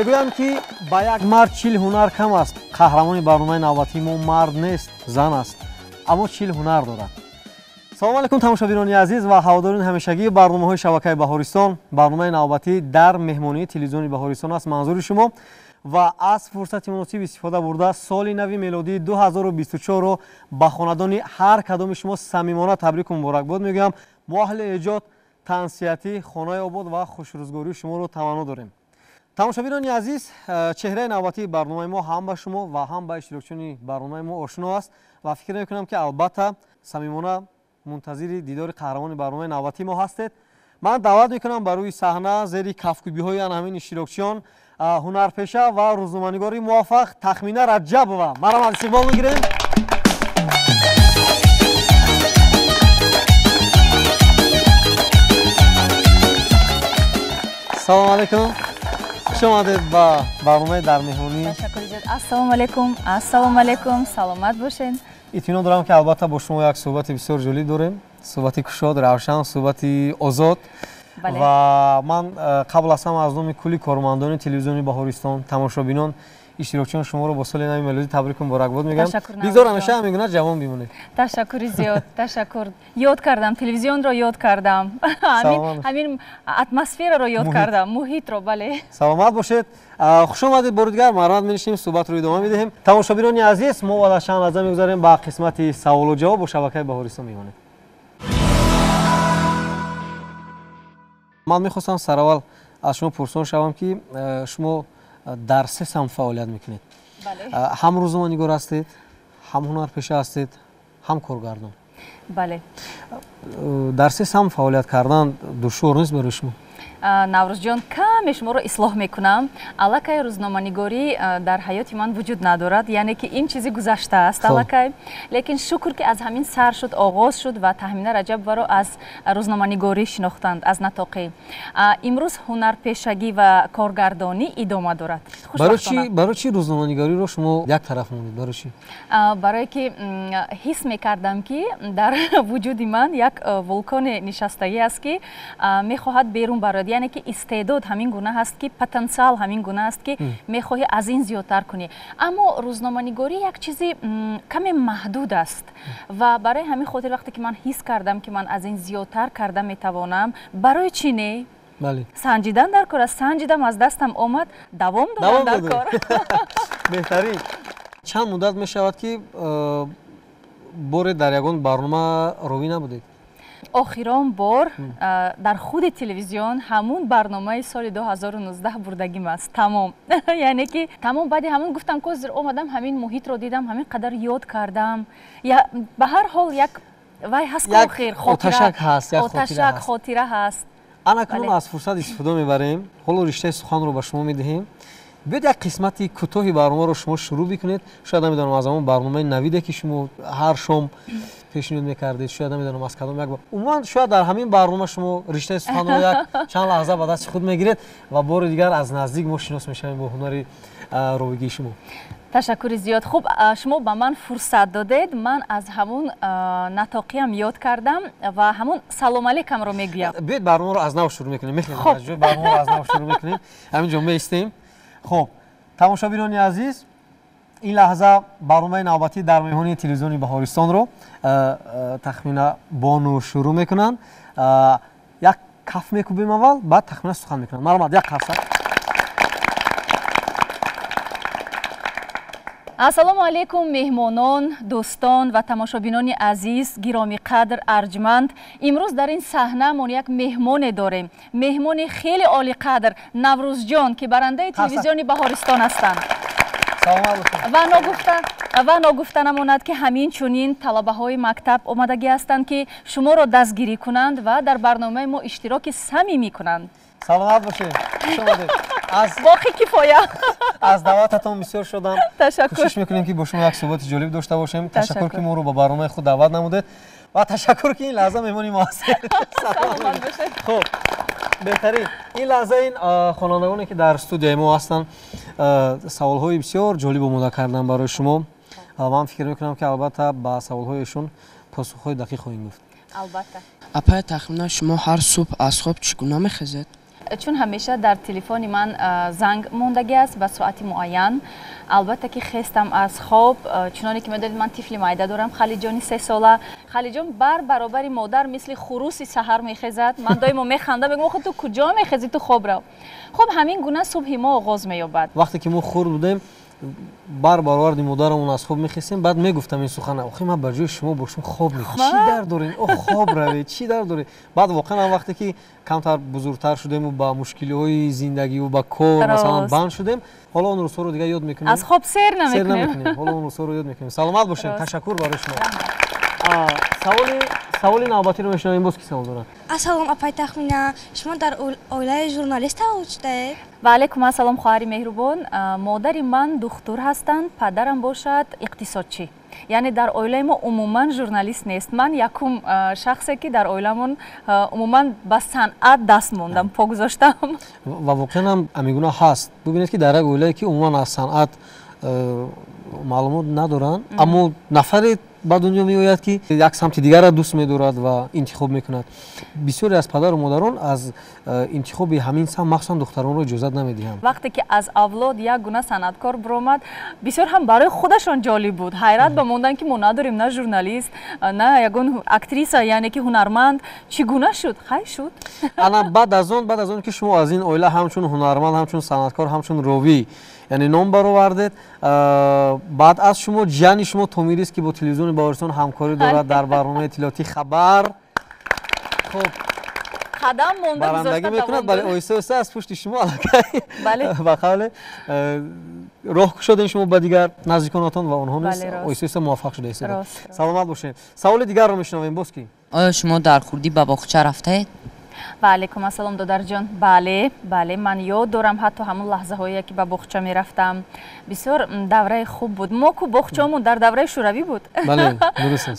Мегӯям, ки ба як мард 40 ҳунар кам аст. Қаҳрамони барномаи навбатии мо мард нест, зан аст, аммо 40 ҳунар дорад. Салому алайкум, тамошобинони азиз ва ҳаводорони ҳамешагии барномаҳои шабакаи Баҳористон. Барномаи навбатӣ дар меҳмонии телевизиони Баҳористон аст манзури шумо ва аз фурсати муносиб истифода бурда соли нави мелодии 2024-ро ба хонадони ҳар кадоми шумо самимона табрику муборакбод мегӯям. Мо аҳли эҷод тансиҳатӣ, хонаи обод ва хушрӯзгории шуморо таманно дорем. Тамошобинони азиз, чеҳраи навбатии барномаи мо ҳам ба шумо ва ҳам ба иштирокчиёни барномаи мо ошно аст ва фикр мекунам, ки албатта самимона мунтазири дидори қаҳрамони барномаи навбатии мо ҳастед. Ман даъват мекунам ба рӯи саҳна зери кафкӯбиҳои ан ҳамин иштирокчиён ҳунарпеша ва рӯзноманигори муваффақ Тахмина Раҷабова. Марам аз истиқбол мегирем. Салому алайкум, хуш омадед ба барномаи дар меҳмонӣ. Ташаккури зиёд. Ассалому алайкум, ассалому алайкум, саломат бошед. Итминон дорам, ки албатта бо шумо як суҳбати бисёр ҷолиб дорем, суҳбати кушод, равшан, суҳбати озод. Ва ман қабл аз ҳама аз номи кулли кормандони телевизиони Баҳористон, тамошобинон, иштирокчиён шуморо бо соли нави мелодӣ табрику муборакбод мегӯям. Бигзор ҳамеша ҳамин гуна ҷавон бимонед. Ташаккури зиёд, ташаккур. Ёд кардам, телевизионро ёд кардам, ҳамин атмосфераро ёд кардам, муҳитро, бале. Саломат бошед, хуш омадед бори дигар. Марҳамат, менишинем, суҳбатро идома медиҳем. Тамошобинони азиз, мо баъд аз чанд лаҳза мегузарем ба қисмати саволу ҷавоб, бо шабакаи Баҳористон мемонем. Ман мехостам сараввал аз шумо пурсон шавам, ки шумо дар се самт фаъолият мекунед: ҳам рӯзноманигор ҳастед, ҳам ҳунарпеша ҳастед, ҳам коргардон. Бале. Дар се самт фаъолият кардан душвор нест барои шумо? Наврӯзҷон, каме шуморо ислоҳ мекунам. Аллакай рӯзноманигорӣ дар ҳаёти ман вуҷуд надорад, яъне ки ин чизи гузашта аст аллакай. Лекин шукр, ки аз ҳамин сар шуд, оғоз шуд ва Таҳмина Раҷабоваро аз рӯзноманигорӣ шинохтанд, аз натоқӣ. Имрӯз ҳунарпешагӣ ва коргардонӣ идома дорад. Барои чӣ рӯзноманигориро шумо як тараф мондед? Барои чӣ? Барое ки ҳис мекардам, ки дар вуҷуди ман як вулконе нишастагӣ аст, ки мехоҳад берун барояд, яъне ки истеъдод ҳамин гуна ҳаст, ки потенсиал ҳамин гуна аст, ки мехоҳӣ аз ин зиёдтар кунӣ. Аммо рӯзноманигорӣ як чизи каме маҳдуд аст ва барои ҳамин хотир вақте ки ман ҳис кардам, ки ман аз ин зиёдтар карда метавонам, барои чӣ не? Санҷидан дар кор аст. Санҷидам, аз дастам омад, давом додам дар кор. Беҳтарин. Чанд муддат мешавад, ки боре дар ягон барнома ровӣ набудед? Охирон бор дар худи телевизион ҳамун барномаи соли 2019 бурдагим аст. Тамом, яъне ки тамом. Баъди ҳамун гуфтам, ки ҳозир омадам, ҳамин муҳитро дидам, ҳамин қадар ёд кардам. Ба ҳар ҳол як вай ҳаст, охир оташак ҳаст. Оташак, хотира ҳаст. Анакнун аз фурсат истифода мебарем, ҳоло риштаи суханро ба шумо медиҳем. Биёед, як қисмати кӯтоҳи барномаро шумо шурӯъ бикунед. Шояд, намедонам, аз ҳамон барномаи навиде, ки шумо ҳар шом пешниҳод мекардед, шояд, намедонам, аз кадом як, умуман шояд дар ҳамин барнома шумо риштаи суханро як чанд лаҳза ба дасти худ мегиред ва бори дигар аз наздик мо шинос мешавем бо ҳунари ровигии шумо. Ташаккури зиёд. Хуб, шумо ба ман фурсат додед, ман аз ҳамун натоқиам ёд кардам ва ҳамун салом алейкамро мегӯям. Биёед, барномаро аз нав шурӯъ мекунем. Мехоҳем барномаро аз нав шурӯъ мекунем, ҳамин ҷо меистем. Хуб, тамошобинони азиз, ин лаҳза барномаи навбатӣ дар меҳмонии телевизиони Баҳористонро Тахмина бону шурӯъ мекунанд. Як каф мекӯбем аввал, баъд Тахмина сухан мекунанд. Марҳамат, як қарсак. Ассалому алайкум, меҳмонон, дӯстон ва тамошобинони азиз, гиромиқадр, арҷманд. Имрӯз дар ин саҳнамон як меҳмоне дорем, меҳмони хеле олиқадр, Наврӯзҷон, ки барандаи телевизиони Баҳористон ҳастанд. Ва ногуфта намонад, ки ҳамин чунин талабаҳои мактаб омадагӣ ҳастанд, ки шуморо дастгирӣ кунанд ва дар барномаи мо иштироки самимӣ кунанд. Саломат бошед, хуш омадед. Боқӣ кифоя. Аз даъвататон бисёр шодам. Ташаккур. Кӯшиш мекунем, ки бо шумо як суҳбати ҷолиб дошта бошем. Ташаккур, ки моро ба барномаи худ даъват намудед, ва ташаккур, ки ин лаҳза меҳмони мо ҳастед. Саломат бошед. Хуб, беҳтарин. Ин лаҳза ин хонандагоне, ки дар студияи мо ҳастанд, саволҳои бисёр ҷолиб омода карданд барои шумо. Ман фикр мекунам, ки албатта ба саволҳои эшон посухҳои дақиқ хоҳем гуфт. Албатта. Апай Тахмина, шумо ҳар субҳ аз хоб чӣ гуна мехезед? Чун ҳамеша дар телефони ман занг мондагӣ аст ба соати муайян, албатта ки хестам аз хоб. Чуноне ки медонед, ман тифли майда дорам, Халиҷони 3 сола. Халиҷон бар баробари модар мисли хуруси саҳар мехезад. Ман доимо механдам, мегӯям: «Охи, ту куҷо мехезӣ? Ту хоб рав». Хуб, ҳамин гуна субҳи мо оғоз меёбад. Вақте ки мо хурд будем, бар бароварди модарамон аз хоб мехестем, баъд мегуфтам ин сухана: «Охи, ман ба ҷои шумо бошам, хоб мекунам, чӣ дард дорем? О, хоб равед, чӣ дард доред?» Баъд воқеан ҳам вақте ки камтар бузургтар шудему ба мушкилиҳои зиндагиву ба кор, масалан, банд шудем, ҳоло он рӯзҳоро дигар ёд мекунем. Аз хоб сер намекунем. Ҳоло он рӯзҳоро ёд мекунем. Саломат бошем, ташаккур барои шумо. Саволи навбатиро мешунавем. Боз ки савол дорад? Ассалом, апай Тахмина, шумо дар оилаи журналист таваллуд шудаед? Ва алайкум ассалом, хоҳари меҳрубон. Модари ман духтур ҳастанд, падарам бошад иқтисодчӣ, яъне дар оилаи мо умуман журналист нест. Ман якум шахсе ки дар оиламон умуман ба санъат даст мондам, по гузоштам. Ва воқеан ҳам ҳамин гуна ҳаст. Бубинед, ки дар як оилае ки умуман аз санъат маълумот надоранд, аммо нафаре ба дунё меояд, ки як самти дигарро дӯст медорад ва интихоб мекунад. Бисёре аз падару модарон аз интихоби ҳамин самт, махсусан духтаронро, иҷозат намедиҳанд. Вақте ки аз авлод як гуна санъаткор биромад, бисёр ҳам барои худашон ҷолиб буд, ҳайрат ба мондан, ки мо надорем на журналист, на ягон актриса, яъне ки ҳунарманд. Чӣ гуна шуд? Хай, шуд. Ана баъд аз он ки шумо аз ин оила ҳамчун ҳунарманд, ҳамчун санъаткор, ҳамчун ровӣ, яъне ном баровардед, баъд аз шумо ҷияни шумо Томирист, ки бо телевизиони Баҳористон ҳамкорӣ дорад дар барномаи иттилоотӣ «Хабар», хуб қадам монда. Барандагӣ мекунад. Бале, оҳиста оҳиста аз пушти шумо аллакай, ба қавле, роҳ кушодем шумо ба дигар наздиконатон ва онҳо низ оҳиста оҳиста муваффақ шуда истодаанд. Саломат бошед. Саволи дигарро мешунавем. Боз ки? Оё шумо дар хурдӣ ба боғча рафтаед? Ва алайкум ассалом, додарҷон. Бале, бале, ман ёд дорам ҳатто ҳамон лаҳзаҳое ки ба боғча мерафтам. Бисёр давраи хуб буд. Мо ку боғчаомон дар давраи шӯравӣ буд.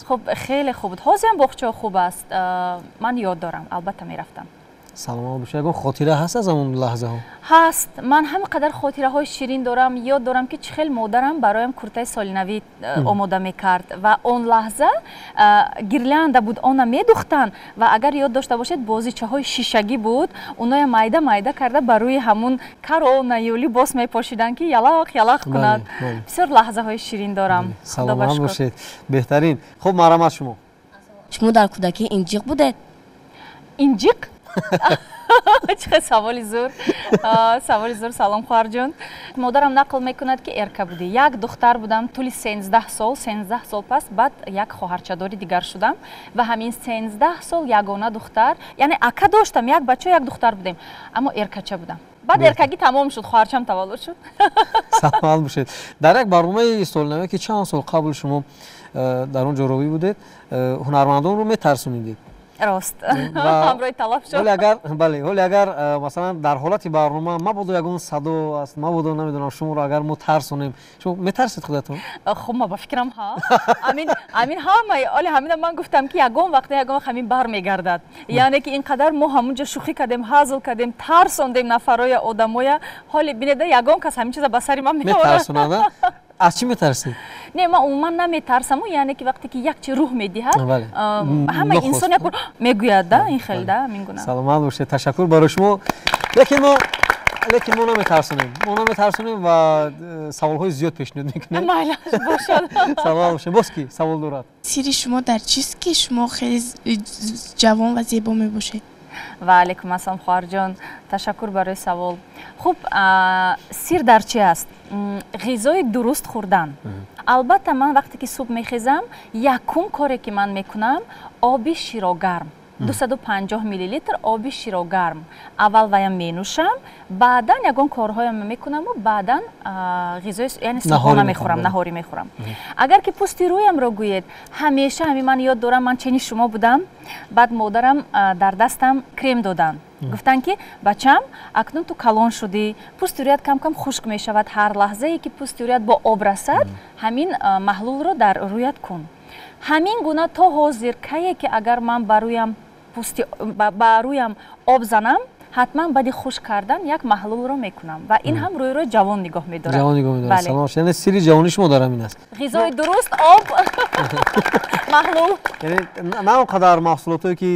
Хуб, хеле хуб буд. Ҳозирам боғчао хуб аст. Ман ёд дорам, албатта мерафтам. Саломат бошед. Ягон хотира ҳаст аз ҳамон лаҳзаҳо? Ҳаст. Ман ҳама қадар хотираҳои ширин дорам. Ёд дорам, ки чӣ хел модарам бароям куртаи солинавӣ омода мекард ва он лаҳза гирлянда буд, она медухтанд ва агар ёд дошта бошед, бозичаҳои шишагӣ буд, оноя майда майда карда ба рӯи ҳамун корона ё либос мепошиданд, ки ялақ ялақ кунад. Бисёр лаҳзаҳои ширин дорам. Саломат бошед, беҳтарин. Хуб, марҳамат, шумо. Шумо дар кӯдакӣ инҷиқ будед? Инҷиқ? Чӣ хел саволи зур, саволи зур! Салом, хоҳарҷон. Модарам нақл мекунад, ки эрка будӣ. Як духтар будам тӯли 13 сол. 13 сол пас баъд як хоҳарчадори дигар шудам ва ҳамин 13 сол ягона духтар, яъне ака доштам, як бача, як духтар будем, аммо эркача будам. Баъд эркагӣ тамом шуд, хоҳарчам таваллуд шуд. Саломат бошед. Дар як барномаи солинаве, ки чанд сол қабл шумо дар он ҷо ровӣ будед, ҳунармандонро метарсонидед. Рост, ҳамроҳи талаф шуд. Агар бале, ҳоле агар, масалан, дар ҳолати барнома мабодо ягон садо аст, мабодо, намедонам, шуморо агар мо тарсонем, шумо метарсед худатон? Хуб, ма ба фикрам, ҳа, амин ҳамаи оле ҳамина ман гуфтам, ки ягон вақт, ягон вақт ҳамин бармегардад, яъне ки ин қадар мо ҳамунҷо шӯхӣ кардем, ҳазл кардем, тарсондем нафароя, одамоя. Ҳоле бинеда, ягон кас ҳамин чиза ба сари ман меорад. Аз чӣ метарсед? Не, ман умуман наметарсаму, яъне ки вақте ки як чи рӯҳ медиҳад, ҳама инсон як мегӯяд да, ин хел да, ҳамин гуна. Саломат бошед, ташаккур барои шумо. Лекин мо наметарсонем, мо наметарсонем ва саволҳои зиёд пешниҳод мекунем. Майлаш бошад. Саломат бошед. Боз ки савол дорад? Сири шумо дар чист, ки шумо хеле ҷавон ва зебо мебошед? Ва алайкум ассалом, хоҳарҷон, ташаккур барои савол. Хуб, сир дар чи аст? Ғизои дуруст хӯрдан, албатта. Ман вақте ки субҳ мехезам, якум коре ки ман мекунам, оби широгарм, 250 миллилитр оби широгарм аввал ваям менӯшам, баъдан ягон корҳоям мекунаму баъдан ғизои, яъне субҳона мехӯрам, наҳорӣ мехӯрам. Агар ки пӯсти рӯямро гӯед, ҳамеша ҳамин ман ёд дорам, ман чени шумо будам, баъд модарам дар дастам крем доданд, гуфтанд, ки бачам, акнун ту калон шудӣ, пӯсти рӯят кам кам хушк мешавад, ҳар лаҳзае ки пӯсти рӯят бо об расад, ҳамин маҳлулро дар рӯят кун. Ҳамин гуна то ҳозир, кае ки агар ман ба рӯям пӯсти ба рӯям об занам, Ҳатман баъди хушк кардан як маҳлулро мекунам ва ин ҳам рӯйро ҷавон нигоҳ медорад. Ҷавон нигоҳ медорад. Салом, яъне сирри ҷавонии шумо дар ҳамин аст. Ғизои дуруст, об, маҳлул. Яъне на он қадар маҳсулотое ки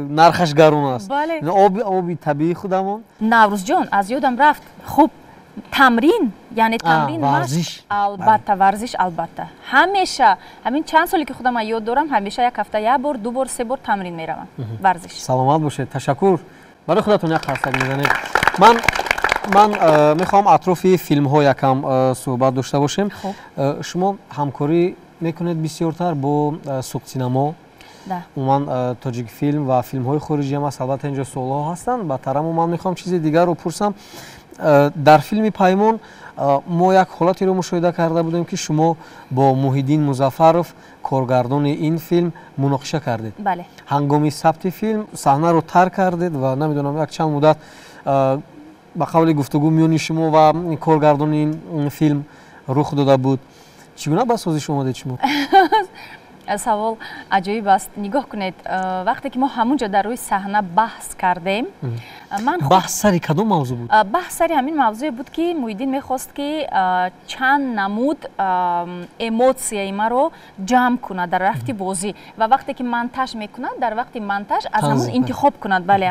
нархаш гарон аст. Оби табиии худамон. Наврӯзҷон, аз ёдам рафт. Хуб, тамрин, яъне тамрин, варзиш. Албатта, варзиш, албатта. Ҳамеша, ҳамин чанд соле ки худам ёд дорам, ҳамеша як ҳафта як бор, ду бор, се бор тамрин меравам. Варзиш. Саломат бошед, ташаккур. Барои худатон як қарсак мезанед. Ман мехоҳам атрофи филмҳо якам суҳбат дошта бошем. Шумо ҳамкорӣ мекунед бисёртар бо Суғдсинамо, умуман Тоҷикфилм ва филмҳои хориҷӣ ҳам аст. Албатта инҷо суолҳо ҳастанд, баъдтар аммо ман мехоҳам чизи дигарро пурсам. Дар филми Паймон мо як ҳолатеро мушоҳида карда будем, ки шумо бо Муҳиддин Музаффаров, коргардони ин филм, муноқиша кардед. Ҳангоми сабти филм саҳнаро тарк кардед ва намедонам як чанд муддат ба қавли гуфтугӯ миёни шумо ва коргардони ин филм рух дода буд. Чӣ гуна ба созиш омадед шумо? Савол аҷоиб аст. Нигоҳ кунед, вақте ки мо ҳамун ҷо дар рӯи саҳна баҳс кардем, ман баҳс сари кадом мавзӯъ буд? Баҳс сари ҳамин мавзӯе буд, ки Муҳиддин мехост, ки чанд намуд эмотсияи маро ҷамъ кунад дар рафти бозӣ ва вақте ки монтаж мекунад, дар вақти монтаж аз ҳамун интихоб кунад. Бале,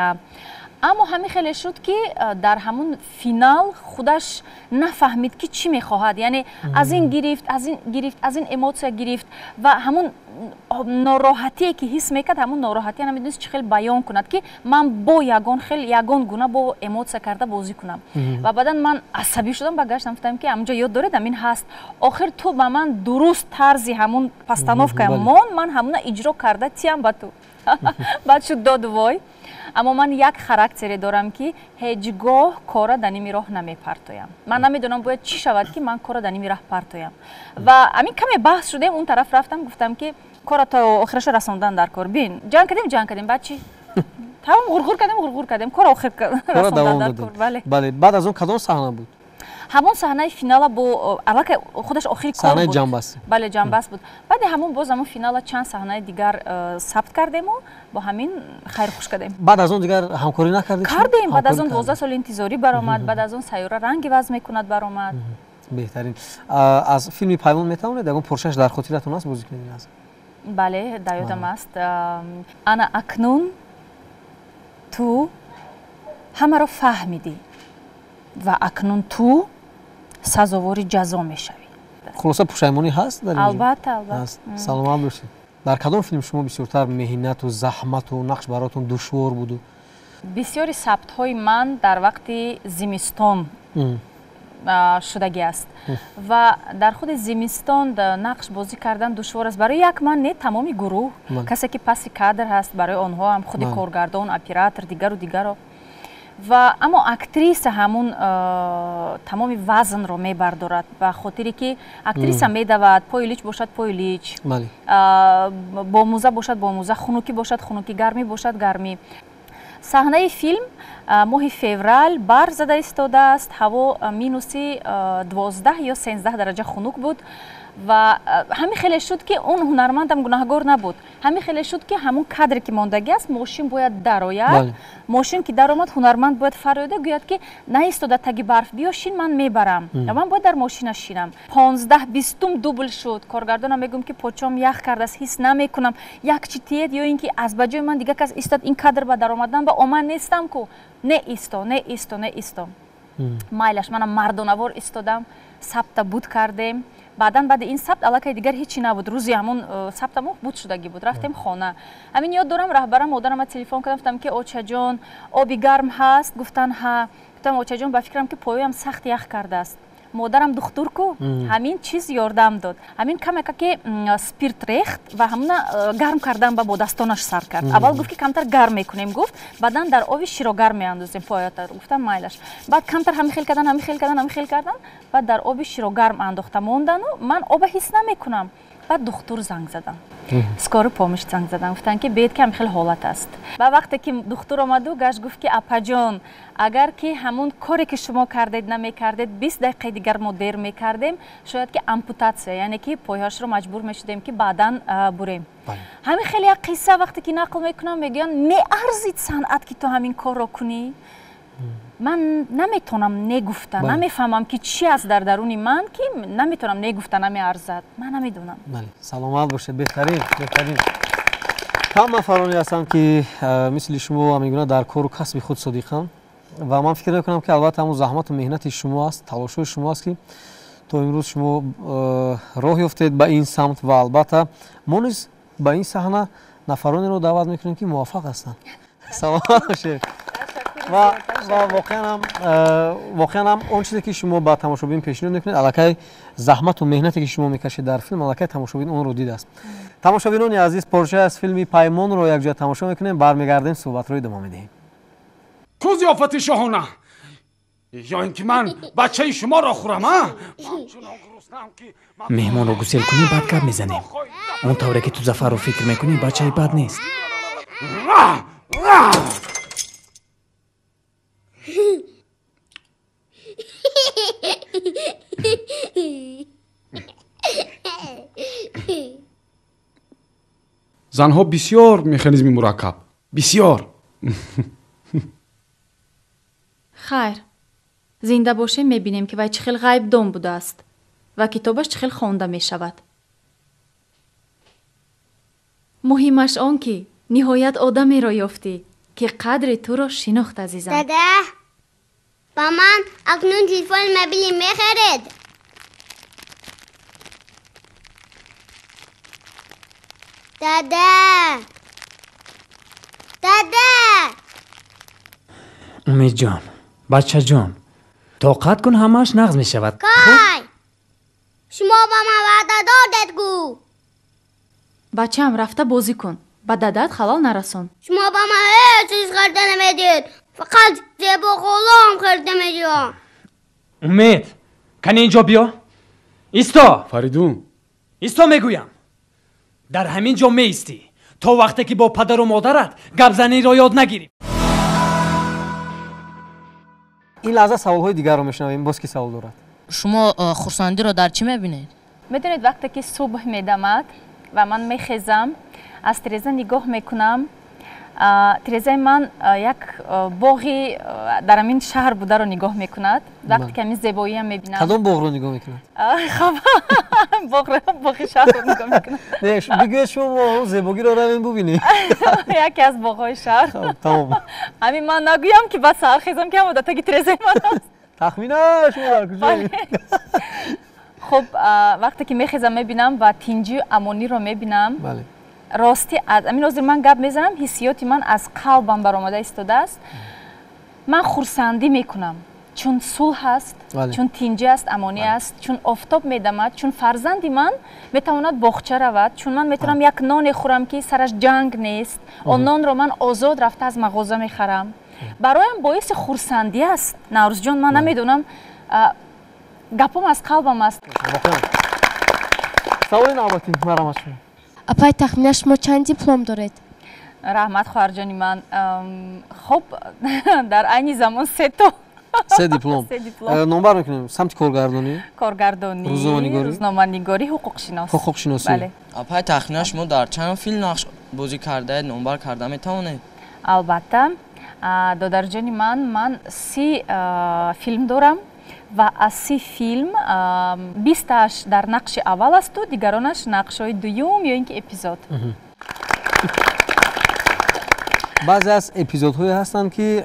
аммо ҳамин хеле шуд, ки дар ҳамун финал худаш нафаҳмид, ки чӣ мехоҳад. Яъне аз ин гирифт, аз ин гирифт, аз ин эмотсия гирифт ва ҳамун нороҳатие ки ҳис мекард, ҳамун нороҳатия намедонист чӣ хел баён кунад, ки ман бо ягон хел, ягон гуна бо эмотсия карда бозӣ кунам. Ва баъдан ман асабӣ шудам, гаштам, гуфтам, ки ҳамунҷо ёд доред, ҳамин ҳаст, охир ту ба ман дуруст тарзи ҳамун постановка мон, ман ҳамуна иҷро карда тиям ба ту. Баъд шуд доду вой. Аммо ман як характере дорам, ки ҳеҷ гоҳ кора дар ними роҳ намепартоям. Ман намедонам бояд чӣ шавад, ки ман кора дар ними раҳ партоям. Ва ҳамин каме баҳс шудем, он тараф рафтам, гуфтам, ки кора то охираша расондан дар кор. Бин, ҷанг кардем, ҷанг кардем, баъд чӣ? Тамом, ғурғур кардем, ғурғур кардем, кора охир расондан дар кор. Бале, баъд аз он кадом саҳна буд? Ҳамон саҳнаи финала бо аллакай худаш охири кор буд. Саҳнаи ҷамъбаст. Бале, ҷамъбаст буд. Баъди ҳамон боз ҳамон финала чанд саҳнаи дигар сабт кардему бо ҳамин хайрхуш кардем. Баъд аз он дигар ҳамкорӣ накардед? Кардем. Баъд аз он 12 соли интизорӣ баромад, баъд аз он Сайёра ранг иваз мекунад баромад. Беҳтарин. Аз филми Паймон метавонед ягон порчааш дар хотиратон аст бозӣ кунед? Аз Бале, дар ёдам аст. Ана акнун ту ҳамаро фаҳмидӣ ва акнун ту сазовори ҷазо мешавӣ. Хулоса, пушаймонӣ ҳаст дар Албатта, албатта. Саломат бошед. Дар кадом филм шумо бисёртар меҳнату заҳмату нақш баротон душвор буду? Бисёри сабтҳои ман дар вақти зимистон шудагӣ аст ва дар худи зимистон нақш бозӣ кардан душвор аст. Барои як ман не, тамоми гурӯҳ, касе ки паси кадр ҳаст, барои онҳо ҳам, худи коргардон, оператор, дигару дигаро. Ва аммо актриса ҳамун тамоми вазнро мебардорад, ба хотире ки актриса медавад, пои лич бошад, пои лич, бо мӯза бошад, бо мӯза, хунукӣ бошад, хунукӣ, гармӣ бошад, гармӣ. Саҳнаи филм моҳи феврал, барф зада истодааст, ҳаво минуси 12 ё 13 дараҷа хунук буд ва ҳамин хеле шуд, ки он ҳунармандам гунаҳгор набуд. Ҳамин хеле шуд, ки ҳамун кадре ки мондагӣ аст, мошин бояд дарояд. Мошин ки даромад, ҳунарманд бояд фарёда гӯяд, ки наистода таги барф, биё шин, ман мебарам, ва ман бояд дар мошина шинам. 15-20-ум дубл шуд. Коргардонам мегӯм, ки почом ях кардааст, ҳис намекунам, як чи тиед ё ин ки аз ба ҷои ман дигар кас истад. Ин кадр ба даромадан ба оман нестам ку. Не исто, не исто, не исто, майлаш, манам мардонавор истодам, сабта буд кардем. Баъдан баъди ин сабт аллакай дигар ҳечи набуд. Рӯзи ҳамун сабтамо буд шудагӣ буд, рафтем хона. Ҳамин ёд дорам, раҳбарам, модарама телефон кардам, гуфтам, ки очаҷон, оби гарм ҳаст? Гуфтан, ҳа. Гуфтам, очаҷон, ба фикрам, ки поёям сахт ях кардааст. Модарам духтур ку, ҳамин чиз ёрдам дод. Ҳамин камака ки спирт рехт ва ҳамуна гарм кардан ба бо дастонаш сар кард. Аввал гуфт, ки камтар гарм мекунем, гуфт, баъдан дар оби широгарм меандозем поята. Гуфтам, майлаш. Баъд камтар ҳамин хел кардан, ҳамин хел кардан, ҳамин хел кардан, баъд дар оби широгарм андохта мондану ман оба ҳис намекунам. Баъд духтур занг задам, скорый помощь занг задам, гуфтанд, ки бед, ки ҳам хеле ҳолат аст. Ба вақте ки духтур омаду гашт, гуфт, ки апаҷон, агар ки ҳамун коре, ки шумо кардед, намекардед, 20 дақиқаи дигар мо дер мекардем, шояд ки ампутатсия, яъне ки пойҳашро маҷбур мешудем, ки баъдан бурем. Ҳамин хеле як қисса вақте ки нақл мекунам, мегӯянд, меарзид санъат, ки ту ҳамин корро кунӣ. Ман наметавонам не гуфта, намефаҳмам, ки чӣ аст дар даруни ман, ки наметавонам не гуфта, намеарзад, ман намедонам. Саломат бошед, беҳтарин, беҳтарин. Кам нафароне ҳастанд, ки мисли шумо ҳамин гуна дар кору касби худ содиқанд, ва ман фикр мекунам, ки албатта ҳамун заҳмату меҳнати шумо аст, талошҳои шумо аст, ки то имрӯз шумо роҳ ёфтед ба ин самт. Ва албатта мо низ ба ин саҳна нафаронеро даъват мекунем, ки муваффақ ҳастанд. Саломат бошед. Ва воқеан ҳам он чизе, ки шумо ба тамошобин пешниҳод мекунед, аллакай заҳмату меҳнате, ки шумо мекашед дар филм, аллакай тамошобин онро дидааст. Тамошобинони азиз, порчае аз филми Паймонро якҷоя тамошо мекунем, бармегардем, суҳбатро идома медиҳем. Ку зиёфати шоҳона? Ё ин ки ман бачаи шуморо хӯрам, а? Меҳмонро гусел кунӣ, баъд гап мезанем. Он тавре ки ту Зафарро фикр мекунӣ, бачаи бад нест. Занҳо бисёр механизми мураккаб, бисёр. Хайр, зинда бошем, мебинем, ки вай чӣ хел ғайбдон будааст ва китобаш чӣ хел хонда мешавад. Муҳимаш он, ки ниҳоят одамеро ёфтӣ, ки қадри туро шинохт, азизам. Дада, ба ман акнун телефони мобилӣ мехаред? Дада, дада! Умедҷон, бачаҷон, тоқат кун, ҳамааш нағз мешавад. Кай? Шумо ба ман ваъда додед гу. Бачаам, рафта бозӣ кун, ба дадат халал нарасон. Шумо ба ман ҳеҷ чиз харида намедиҳед, фақат зебо ғулом харида медиҳам. Умед, кани инҷо биё, исто. Фаридун. Исто мегӯям. Дар ҳамин ҷо меистӣ, то вақте ки бо падару модарат гапзаниро ёд нагирӣ. Ин лаҳза саволҳои дигарро мешунавем. Боз ки савол дорад? Шумо хурсандиро дар чӣ мебинед? Медонед, вақте ки субҳ медамад ва ман мехезам, аз тиреза нигоҳ мекунам, тирезаи ман як боғи дар ҳамин шаҳр бударо нигоҳ мекунад. Вақте ки ҳамин зебоиам мебинам. Кадом боғро нигоҳ мекунад? Боғи шаҳрро нигоҳ мекунад. Бигӯед, шумо мо зебогиро равем бубинем. Яке аз боғҳои шаҳр. Тамом. Ҳамин ман нагӯям, ки баъд саҳар хезам, ки ҳама дар таги тирезаи ман аст. Тахмина шумо дар куҷоед? Хуб, вақте ки мехезам, мебинам ва тинҷию амониро мебинам. Ростӣ, аз амин ҳозир ман гап мезанам, ҳиссиёти ман аз қалбам баромада истодааст. Ман хурсандӣ мекунам, чун сулҳ аст, чун тинҷӣ аст, амонӣ аст, чун офтоб медамад, чун фарзанди ман метавонад боғча равад, чун ман метавонам як ноне хӯрам, ки сараш ҷанг нест, он нонро ман озод рафта аз мағоза мехарам. Бароям боиси хурсандӣ аст, Наврӯзҷон. Ман намедонам, гапом аз қалбам аст. Саволи навбатӣ, марҳамат шумо. Апай Тахмина, шумо чанд диплом доред? Раҳмат, хоҳарҷони ман. Хуб, дар айни замон сето. Се диплом. Номбар мекунем: самти коргардонӣ? Коргардонӣ, рӯзноманигорӣ, ҳуқуқшинос. Ҳуқуқшиносӣ. Апай Тахмина, шумо дар чанд филм нақш бозӣ кардаед, номбар карда метавонед? Албатта, додарҷони ман, ман 30 филм дорам ва аз 30 филм 20тааш дар нақши аввал асту дигаронаш нақшҳои дуюм ё ин ки эпизод. Баъзе аз эпизодҳое ҳастанд, ки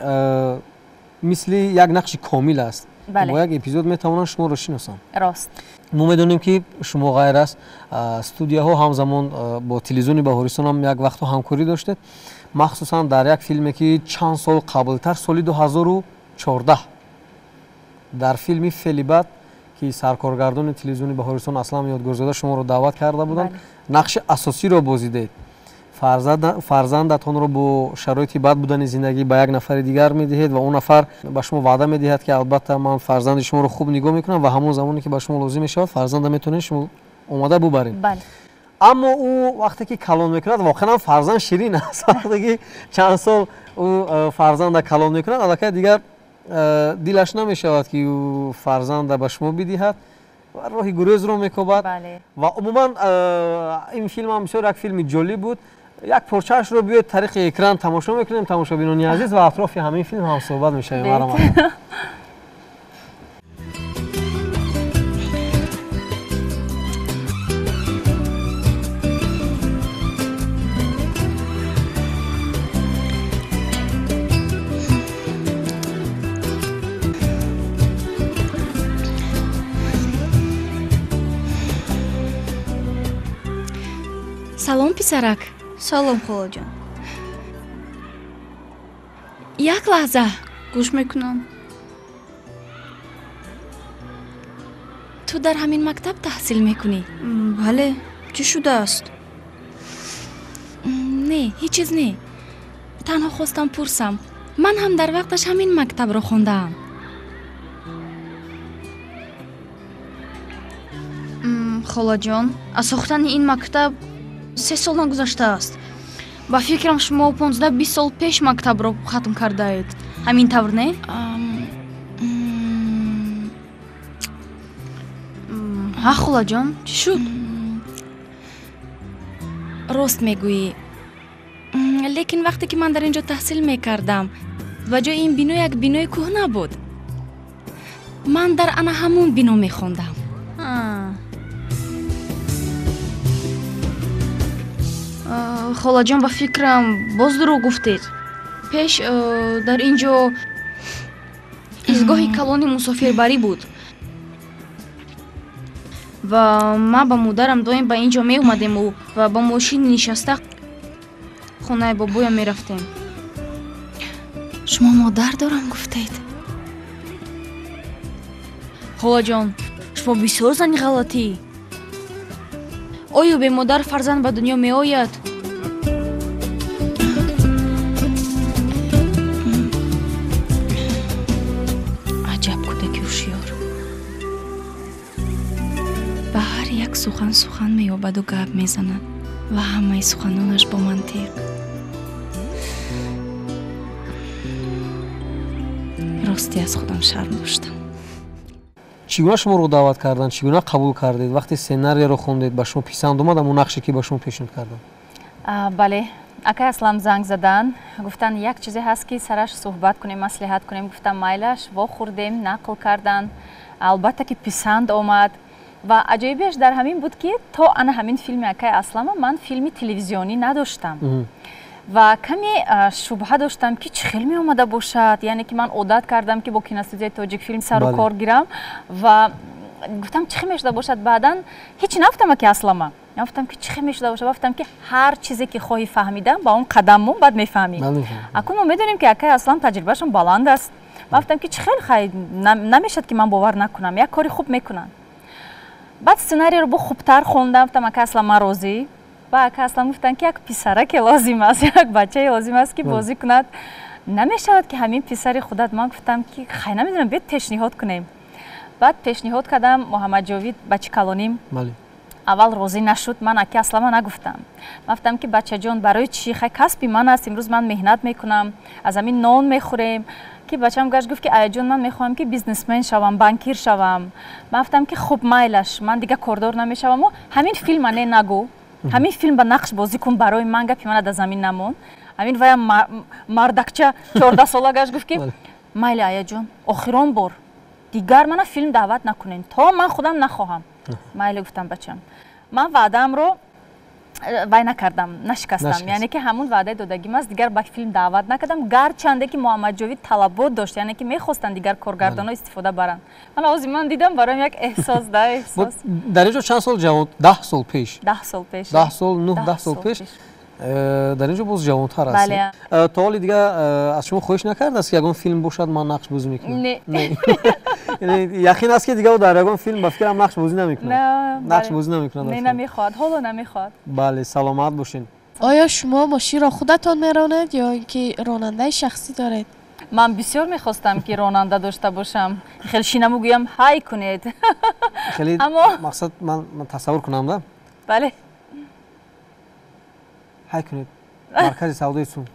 мисли як нақши комил аст, бо як эпизод метавонанд шуморо шиносанд. Рост. Мо медонем, ки шумо ғайр аз студияҳо, ҳамзамон бо телевизиони Баҳористон ҳам як вақтҳо ҳамкорӣ доштед, махсусан дар як филме, ки чанд сол қаблтар, соли 2014, дар филми Феъли бад, ки саркоргардони телевизиони Баҳористон Аслам Ёдгорзода шуморо даъват карда буданд, нақши асосиро бозидед. Фарзандатонро бо шароити бад будани зиндагӣ ба як нафари дигар медиҳед ва он нафар ба шумо ваъда медиҳад, ки албатта ман фарзанди шуморо хуб нигоҳ мекунам, ва ҳамон замоне, ки ба шумо лозим мешавад, фарзанда метавонед шумо омода бубаред. Аммо ӯ вақте ки калон мекунад, воқеан ҳам фарзанд ширин аст. Вақте ки чанд сол ӯ фарзанда калон мекунад, аллакай дигар дилаш намешавад, ки ӯ фарзанда ба шумо бидиҳад ва роҳи гурезро мекобад. Ва умуман ин филм ҳам бисёр як филми ҷолиб буд. Як порчаашро биёед тариқи экран тамошо мекунем, тамошобинони азиз, ва атрофи ҳамин филм ҳам суҳбат мешавем. Марҳамат. Салом, писарак. Салом, холаҷон. Як лаҳза. Гӯш мекунам. Ту дар ҳамин мактаб таҳсил мекунӣ? Бале. Чӣ шудааст? Не, ҳеҷ чиз не. Танҳо хостам пурсам. Ман ҳам дар вақташ ҳамин мактабро хондаам. Холаҷон, аз сохтани ин мактаб 3 сол нагузаштааст. Ба фикрам, шумо 15-20 сол пеш мактабро хатм кардаед. Ҳамин тавр, не? Ҳа, холаҷон, чӣ шуд? Рост мегӯӣ. Лекин вақте ки ман дар ин ҷо таҳсил мекардам, ба ҷои ин бино як бинои кӯҳна буд. Ман дар ана ҳамун бино мехондам. Холаҷон, ба фикрам, боз дурӯғ гуфтед. Пеш дар ин ҷо изгоҳи калони мусофирбарӣ буд ва ман ба модарам доим ба ин ҷо меомадему ва ба мошини нишаста хонаи бобоям мерафтем. Шумо модар дорам гуфтед? Холаҷон, шумо бисёр зани ғалатӣ. Оё бемодар фарзанд ба дунё меояд? Аҷаб кӯдаки ҳушёр. Ба ҳар як сухан сухан меёбаду гап мезанад ва ҳамаи суханонаш бо мантиқ. Ростӣ аз худам шарм доштам. Чӣ гуна шуморо даъват карданд? Чӣ гуна қабул кардед? Вақте сценарияро хондед, ба шумо писанд омад ҳамон нақше ки ба шумо пешниҳод карданд? Бале, акай Аслам занг задан, гуфтанд як чизе ҳаст, ки сараш суҳбат кунем, маслиҳат кунем. Гуфтам майлаш, вохӯрдем, нақл карданд. Албатта ки писанд омад. Ва аҷоибиаш дар ҳамин буд, ки то ана ҳамин филми акай Аслама ман филми телевизионӣ надоштам. Ва каме шубҳа доштам, ки чӣ хел меомада бошад. Яъне ки ман одат кардам, ки бо киностудияи Тоҷикфилм сару кор гирам ва гуфтам чӣ хел мешуда бошад. Баъдан ҳеҷ нафтам аки Аслама, гуфтам ки чӣ хел мешуда бошад. Гуфтам ки ҳар чизе ки хоҳӣ фаҳмидан, ба он қадам мон, баъд мефаҳмӣ. Акун мо медонем, ки акай Аслам таҷрибаашон баланд аст. Гуфтам ки чӣ хел, хай намешад, ки ман бовар накунам, як кори хуб мекунанд. Баъд сценарийро бо хубтар хондам, гуфтам акай Аслам, ман розӣ. Ва ака Аслам гуфтанд, ки як писараке лозим аст, як бачае лозим аст, ки бозӣ кунад. Намешавад, ки ҳамин писари худат. Ман гуфтам, ки хай намедонам, биёд пешниҳод кунем. Баъд пешниҳод кардам Муҳаммадҷовид, бачи калоним. Аввал розӣ нашуд. Ман аки Аслама нагуфтам. Ман гуфтам, ки бачаҷон, барои чӣ? Хай касби ман аст, имрӯз ман меҳнат мекунам, аз ҳамин нон мехӯрем. Ки бачам гашт гуфт, ки аяҷон, ман мехоҳам, ки бизнесмен шавам, банкир шавам. Ман гуфтам, ки хуб, майлаш, ман дигар кордор намешаваму ҳамин филма не нагӯ, ҳамин филм ба нақш бозӣ кун, барои ман гапи мана дар замин намон. Ҳамин вая мардакча 14 сола гашт гуфт, ки майли аяҷон, охирон бор дигар мана филм даъват накунем, то ман худам нахоҳам. Майли, гуфтам бачам. Ман ваъдаамро вай накардам, нашикастам. Яъне ки ҳамун ваъдаи додагим аст, дигар ба филм даъват накардам, гарчанде ки Муҳаммадҷовид талабот дошт, яъне ки мехостанд дигар коргардонҳо истифода баранд. Ман ҳозир ман дидам, бароям як эҳсос да эҳсос. Дар ин ҷо чанд сол ҷавон? 10 сол пеш. 10 сол пеш. 10 сол, 9 10 сол пеш. Дар ин ҷо боз ҷавонтар ҳастед. То ҳоли дигар аз шумо хоҳиш накардааст, ки ягон филм бошад, ман нақш бозӣ мекунам? Не. Яқин аст, ки дигар дар ягон филм ба фикрам нақш бозӣ намекунад. Нақш бозӣ намекунад. Не, намехоҳад, ҳоло намехоҳад. Бале, саломат бошед. Оё шумо мошинро худатон меронед ё ин ки ронандаи шахсӣ доред? Ман бисёр мехостам, ки ронанда дошта бошам. Хеле шинаму гӯям, ҳай кунед. Хеле мақсад ман тасаввур кунам да? Бале. Ҳай кунед, маркази савдои Сум.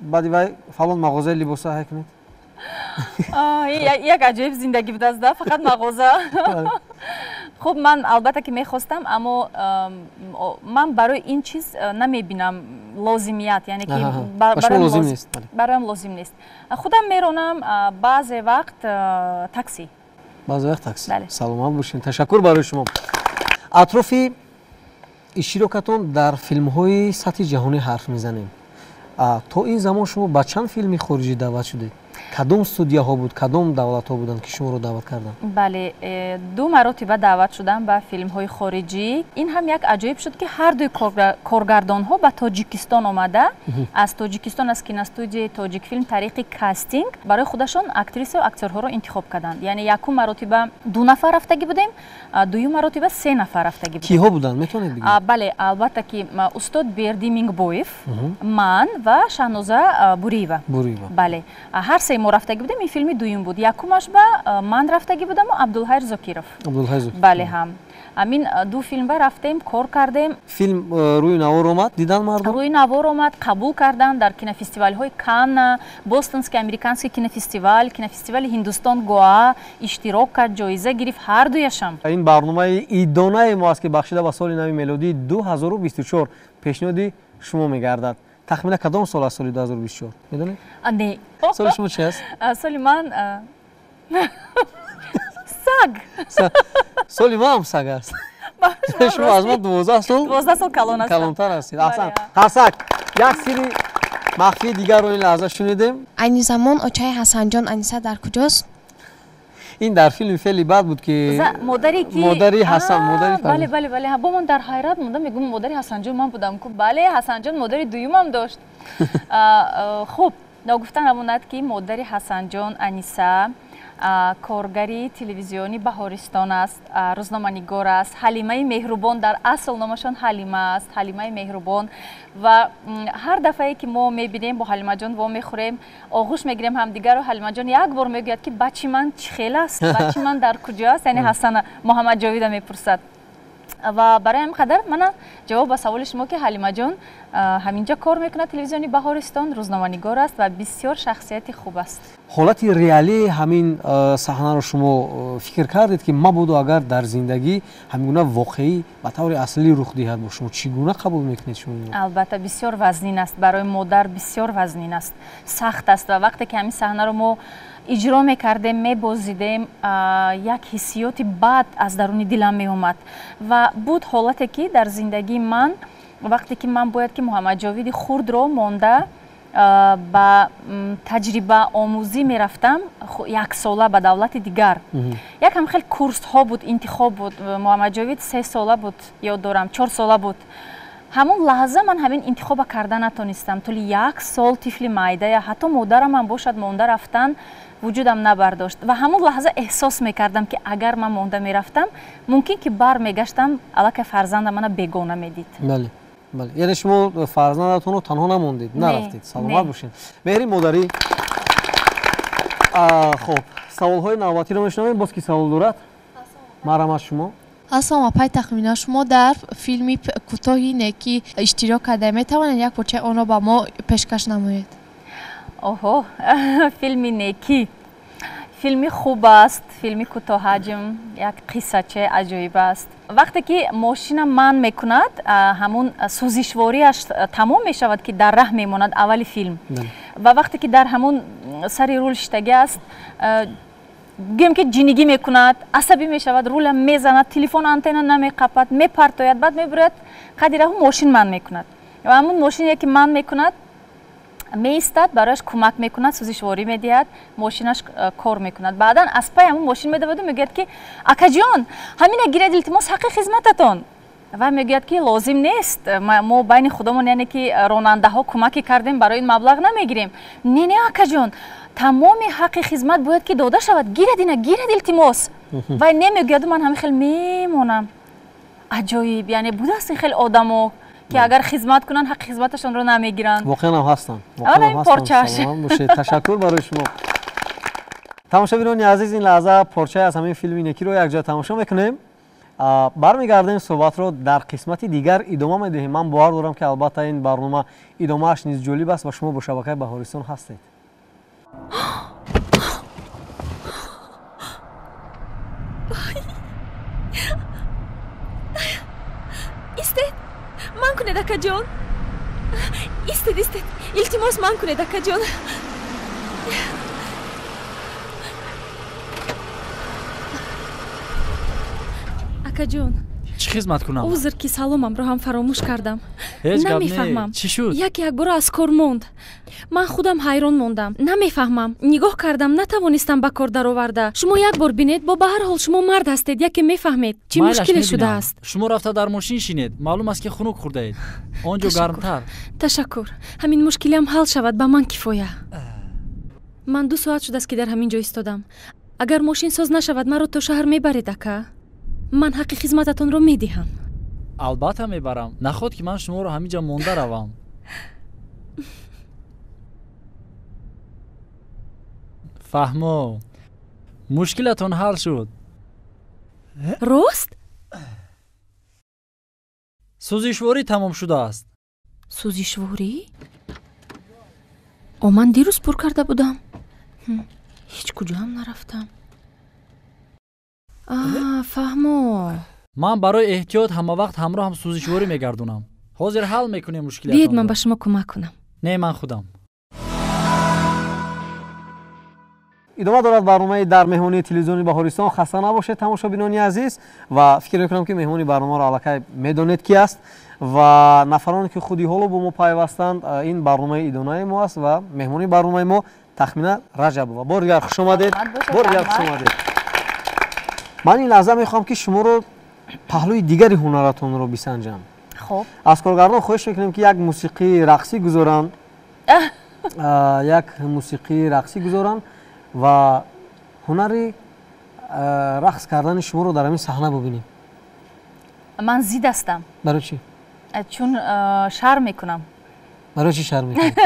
Баъди вай фалон мағозаи либоса ҳай кунед. Як аҷоиб зиндагӣ будааст, да, фақат мағоза. Хуб, ман албатта ки мехостам, аммо ман барои ин чиз намебинам лозимият, яъне ки бароям лозим нест. Худам меронам, баъзе вақт такси. Баъзе вақт такси. Саломат бошед, ташаккур барои шумо. Атрофи иштирокатон дар филмҳои сатҳи ҷаҳонӣ ҳарф мезанем. То ин замон шумо ба чанд филми хориҷӣ даъват шудед? Кадом студияҳо буд, кадом давлатҳо буданд, ки шуморо даъват карданд? Бале, ду маротиба даъват шудам ба филмҳои хориҷӣ. Ин ҳам як аҷоиб шуд, ки ҳар дуи коргардонҳо ба Тоҷикистон омада, аз Тоҷикистон, аз киностудияи Тоҷикфилм тариқи кастинг барои худашон актрисаю актёрҳоро интихоб карданд. Яъне якум маротиба ду нафар рафтагӣ будем, дуюм маротиба се нафар рафтагӣ будем. Киҳо буданд, метавонед бигӯед? Бале, албатта ки устод Берди Мингбоев, ман ва Шаҳноза Буриева. Буриева. Бале, ҳар се мо рафтагӣ будем. Ин филми дуюм буд. Якумаш ба ман рафтагӣ будаму Абдулҳайр Зокиров. Бале, ҳам ҳамин ду филмба рафтем, кор кардем. Филм рӯи навор омад, дидан мардум? Рӯи навор омад, қабул карданд дар кинофестивалҳои Канна, Бостонский американский кинофестивал, кинофестивали Ҳиндустон Гоа иштирок кард, ҷоиза гирифт ҳар дуяшам. Ин барномаи идонаи мо аст, ки бахшида ба соли нави мелодии 2024 пешниҳоди шумо мегардад. Тахмина кадом сол аст соли 2024, медонед? Не. Соли шумо чи аст? Соли ман саг. Соли ман саг аст. Шумо аз ман 12 сол 12 сол калон ҳастам. Калонтар ҳастед. Аҳсан, қарсак. Як сири махфии дигарро ин лаҳза шунидем. Айни замон очаи Ҳасанҷон Аниса дар куҷост? Ин дар филми Феъли бад буд, ки модари ки модари Ҳасан, модари Бале, бале, бале. Бо ман дар ҳайрат мондам, мегӯм, модари Ҳасанҷон ман будам ку. Бале, Ҳасанҷон модари дуюмам дошт. Хуб, ногуфта намонад, ки модари Ҳасанҷон Аниса коргари телевизиони Баҳористон аст, рӯзноманигор аст. Ҳалимаи Меҳрубон, дар асл номашон Ҳалима аст, Ҳалимаи Меҳрубон. Ва ҳар дафъае ки мо мебинем, бо Ҳалимаҷон вомехӯрем, оғӯш мегирем ҳамдигарро, Ҳалимаҷон як бор мегӯяд, ки бачи ман чӣ хел аст, бачи ман дар куҷо аст, яъне Ҳасана Муҳаммадҷовида мепурсад. Ва барои ҳамин қадар мана ҷавоб ба саволи шумо, ки Ҳалимаҷон ҳаминҷа кор мекунад, телевизиони Баҳористон, рӯзноманигор аст ва бисёр шахсияти хуб аст. Ҳолати реалии ҳамин саҳнаро шумо фикр кардед, ки мабодо агар дар зиндагӣ ҳамин гуна воқеӣ ба таври аслӣ рух диҳад бо шумо, чӣ гуна қабул мекунед шумо? Албатта, бисёр вазнин аст барои модар, бисёр вазнин аст, сахт аст. Ва вақте ки ҳамин саҳнаро мо иҷро мекардем, мебозидем, як ҳиссиёти бад аз даруни дилам меомад. Ва буд ҳолате, ки дар зиндагии ман, вақте ки ман бояд ки Муҳаммадҷовиди хурдро монда ба таҷриба омӯзӣ мерафтам, яксола ба давлати дигар, як ҳам хел курсҳо буд, интихоб буд. Муҳаммадҷовид 3 сола буд, ёд дорам, 4 сола буд. Ҳамон лаҳза ман ҳамин интихоба карда натонистам. Тӯли як сол тифли майдая, ҳатто модарам ҳам бошад, монда рафтан вуҷудам набардошт. Ва ҳамон лаҳза эҳсос мекардам, ки агар ман монда мерафтам, мумкин ки бармегаштам, аллакай фарзандам мана бегона медид. Бале, бале, яъне шумо фарзандатонро танҳо намондед, нарафтед. Саломат бошед, меҳри модарӣ. Хуб, саволҳои навбатиро мешунавем. Боз ки савол дорад, марҳамат, шумо. Ассалом, апай Тахмина. Шумо дар филми кӯтоҳи Некӣ иштирок карда, метавонед як порчаи онро ба мо пешкаш намоед? Оҳо, филми Некӣ филми хуб аст, филми кӯтоҳаҷм, як қиссачаи аҷоиб аст. Вақте ки мошина ман мекунад, ҳамун сӯзишвориаш тамом мешавад, ки дар раҳ мемонад аввали филм. Ва вақте ки дар ҳамун сари рул шиштагӣ аст, гӯем ки ҷинигӣ мекунад, асабӣ мешавад, рула мезанад, телефон антенна намеқапад, мепартояд, баъд мебурад қади раҳу, мошин ман мекунад. Ва ҳамун мошине ки ман мекунад, меистад, барояш кӯмак мекунад, сӯзишворӣ медиҳад, мошинаш кор мекунад. Баъдан аз пай ҳамун мошин медаваду мегӯяд, ки акаҷон, ҳамина гиред, илтимос, ҳаққи хизмататон. Ва мегӯяд, ки лозим нест, мо байни худомон, яъне ки ронандаҳо, кӯмаке кардем, барои ин маблағ намегирем. Не, не, акаҷон, тамоми ҳаққи хизмат бояд ки дода шавад, гиред ина, гиред, илтимос. Вай не мегӯяду ман ҳамин хел мемонам. Аҷоиб, яъне будааст ин хел одамо, ки агар хизмат кунанд, ҳаққи хизматашонро намегиранд. Воқеан ҳам ҳастанд. Порчааш. Ташаккур барои шумо. Тамошобинони азиз, ин лаҳза порчае аз ҳамин филми Некиро якҷоя тамошо мекунем. Бармегардем, суҳбатро дар қисмати дигар идома медиҳем. Ман бовар дорам, ки албатта ин барнома идомааш низ ҷолиб аст ва шумо бо шабакаи Баҳористон ҳастед. Истед, ман кунед, акаҷон. Истед, истед, илтимос, ман кунед, акаҷон. Акаҷон, чӣ хизмат кунам? Узр, ки саломамро ҳам фаромӯш кардам. Ҳеҷ гап не. Намефаҳмам. Чӣ шуд? Яке якбора аз кор монд. Ман худам ҳайрон мондам, намефаҳмам. Нигоҳ кардам, натавонистам ба кор дароварда. Шумо як бор бинед, бо ба ҳар ҳол шумо мард ҳастед, яке мефаҳмед чӣ Майлаш, мушкиле мебинам. шудааст. Шумо рафта дар мошин шинед, маълум аст, ки хунук хӯрдаед, он ҷо гармтар. Ташаккур. Ҳамин мушкилиам ҳал шавад, ба ман кифоя. Ман 2 соат шудааст, ки дар ҳамин ҷо истодам. Агар мошин соз нашавад, маро то шаҳр мебаред, ака? Ман ҳаққи хизмататонро медиҳам. Албатта мебарам. Наход ки ман шуморо ҳамин ҷо монда равам. Фаҳмо, мушкилатон ҳал шуд. Рост? Сӯзишворӣ тамом шудааст. Сӯзишворӣ? О, ман дирӯз пур карда будам. Ҳеҷ куҷоам нарафтам. А, фаҳмо. Ман барои эҳтиёт ҳамавақт ҳамроҳам сӯзишворӣ мегардонам. Ҳозир ҳал мекунем Биед, ман мушкилиятонро. ба шумо кӯмак кунам. Не, ман худам. Идома дорад барномаи дар меҳмонии телевизиони Баҳористон. Хаста набошед, тамошобинони азиз, ва фикр мекунам, ки меҳмони барномаро аллакай медонед, ки аст, ва нафароне, ки худи ҳоло бо мо пайвастанд, ин барномаи идонаи мо аст ва меҳмони барномаи мо Тахмина Раҷабова. Бори дигар хуш омадед. Бори дигар хуш омадед. Ман ин лаҳза мехоҳам, ки шуморо паҳлӯи дигари ҳунаратонро бисанҷам. Хуб. Аз коргардон хоҳиш мекунем, ки як мусиқии рақсӣ гузоранд, як мусиқии рақсӣ гузоранд ва ҳунари рақс кардани шуморо дар ҳамин саҳна бубинем. Ман зид ҳастам. Барои чӣ? Чун шарм мекунам. Барои чӣ шарм мекунед?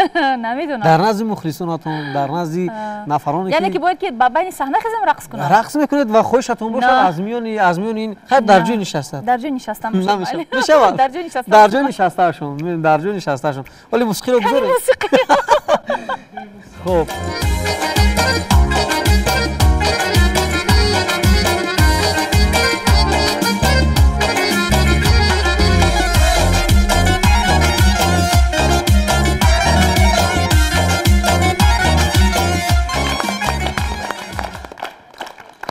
Намедонам. Дар назди мухлисонатон, дар назди нафароне, яъне ки бояд ки ба байни саҳна хезам, рақс кунам? Рақс мекунед ва хоҳишатон бошад, аз миёни ин хайр, дар ҷои нишаста. Дар ҷои нишастам. Мешавад. Дар ҷои нишастам. Дар ҷои нишастаашон, дар ҷои нишастаашон. Вале мусиқиро гузоред. Мусиқӣ. Хуб.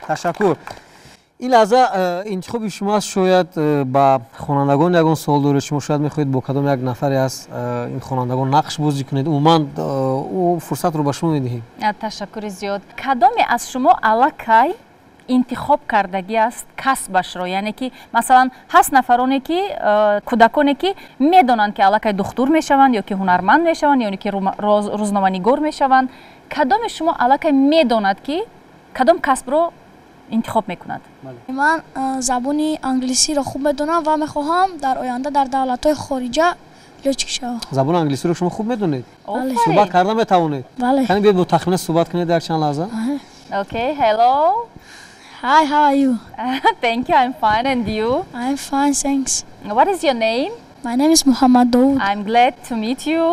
Ташаккур. Ин лаҳза интихоби шумо аст. Шояд ба хонандагон ягон суол доред. Шумо шояд мехоҳед бо кадом як нафаре аз ин хонандагон нақш бозӣ кунед. Умуман, ӯ фурсатро ба шумо медиҳем. Ташаккури зиёд. Кадоме аз шумо аллакай интихоб кардагӣ аст касбашро? Яъне ки масалан ҳаст нафароне, ки кӯдаконе, ки медонанд, ки аллакай духтур мешаванд ё ки ҳунарманд мешаванд ё ки рӯзноманигор мешаванд. Кадоме шумо аллакай медонад, ки кадом касбро интихоб мекунад? Ман забони англисиро хуб медонам ва мехоҳам дар оянда дар давлатҳои хориҷа лётчик шавам. Забони англисиро шумо хуб медонед? Суҳбат карда метавонед? Бале. Кани биёед бо Тахмина суҳбат кунед як чанд лаҳза. Okay, hello. Hi, how are you? Thank you, I'm fine, and you? I'm fine, thanks. What is your name? My name is Muhammad Dawood. I'm glad to meet you.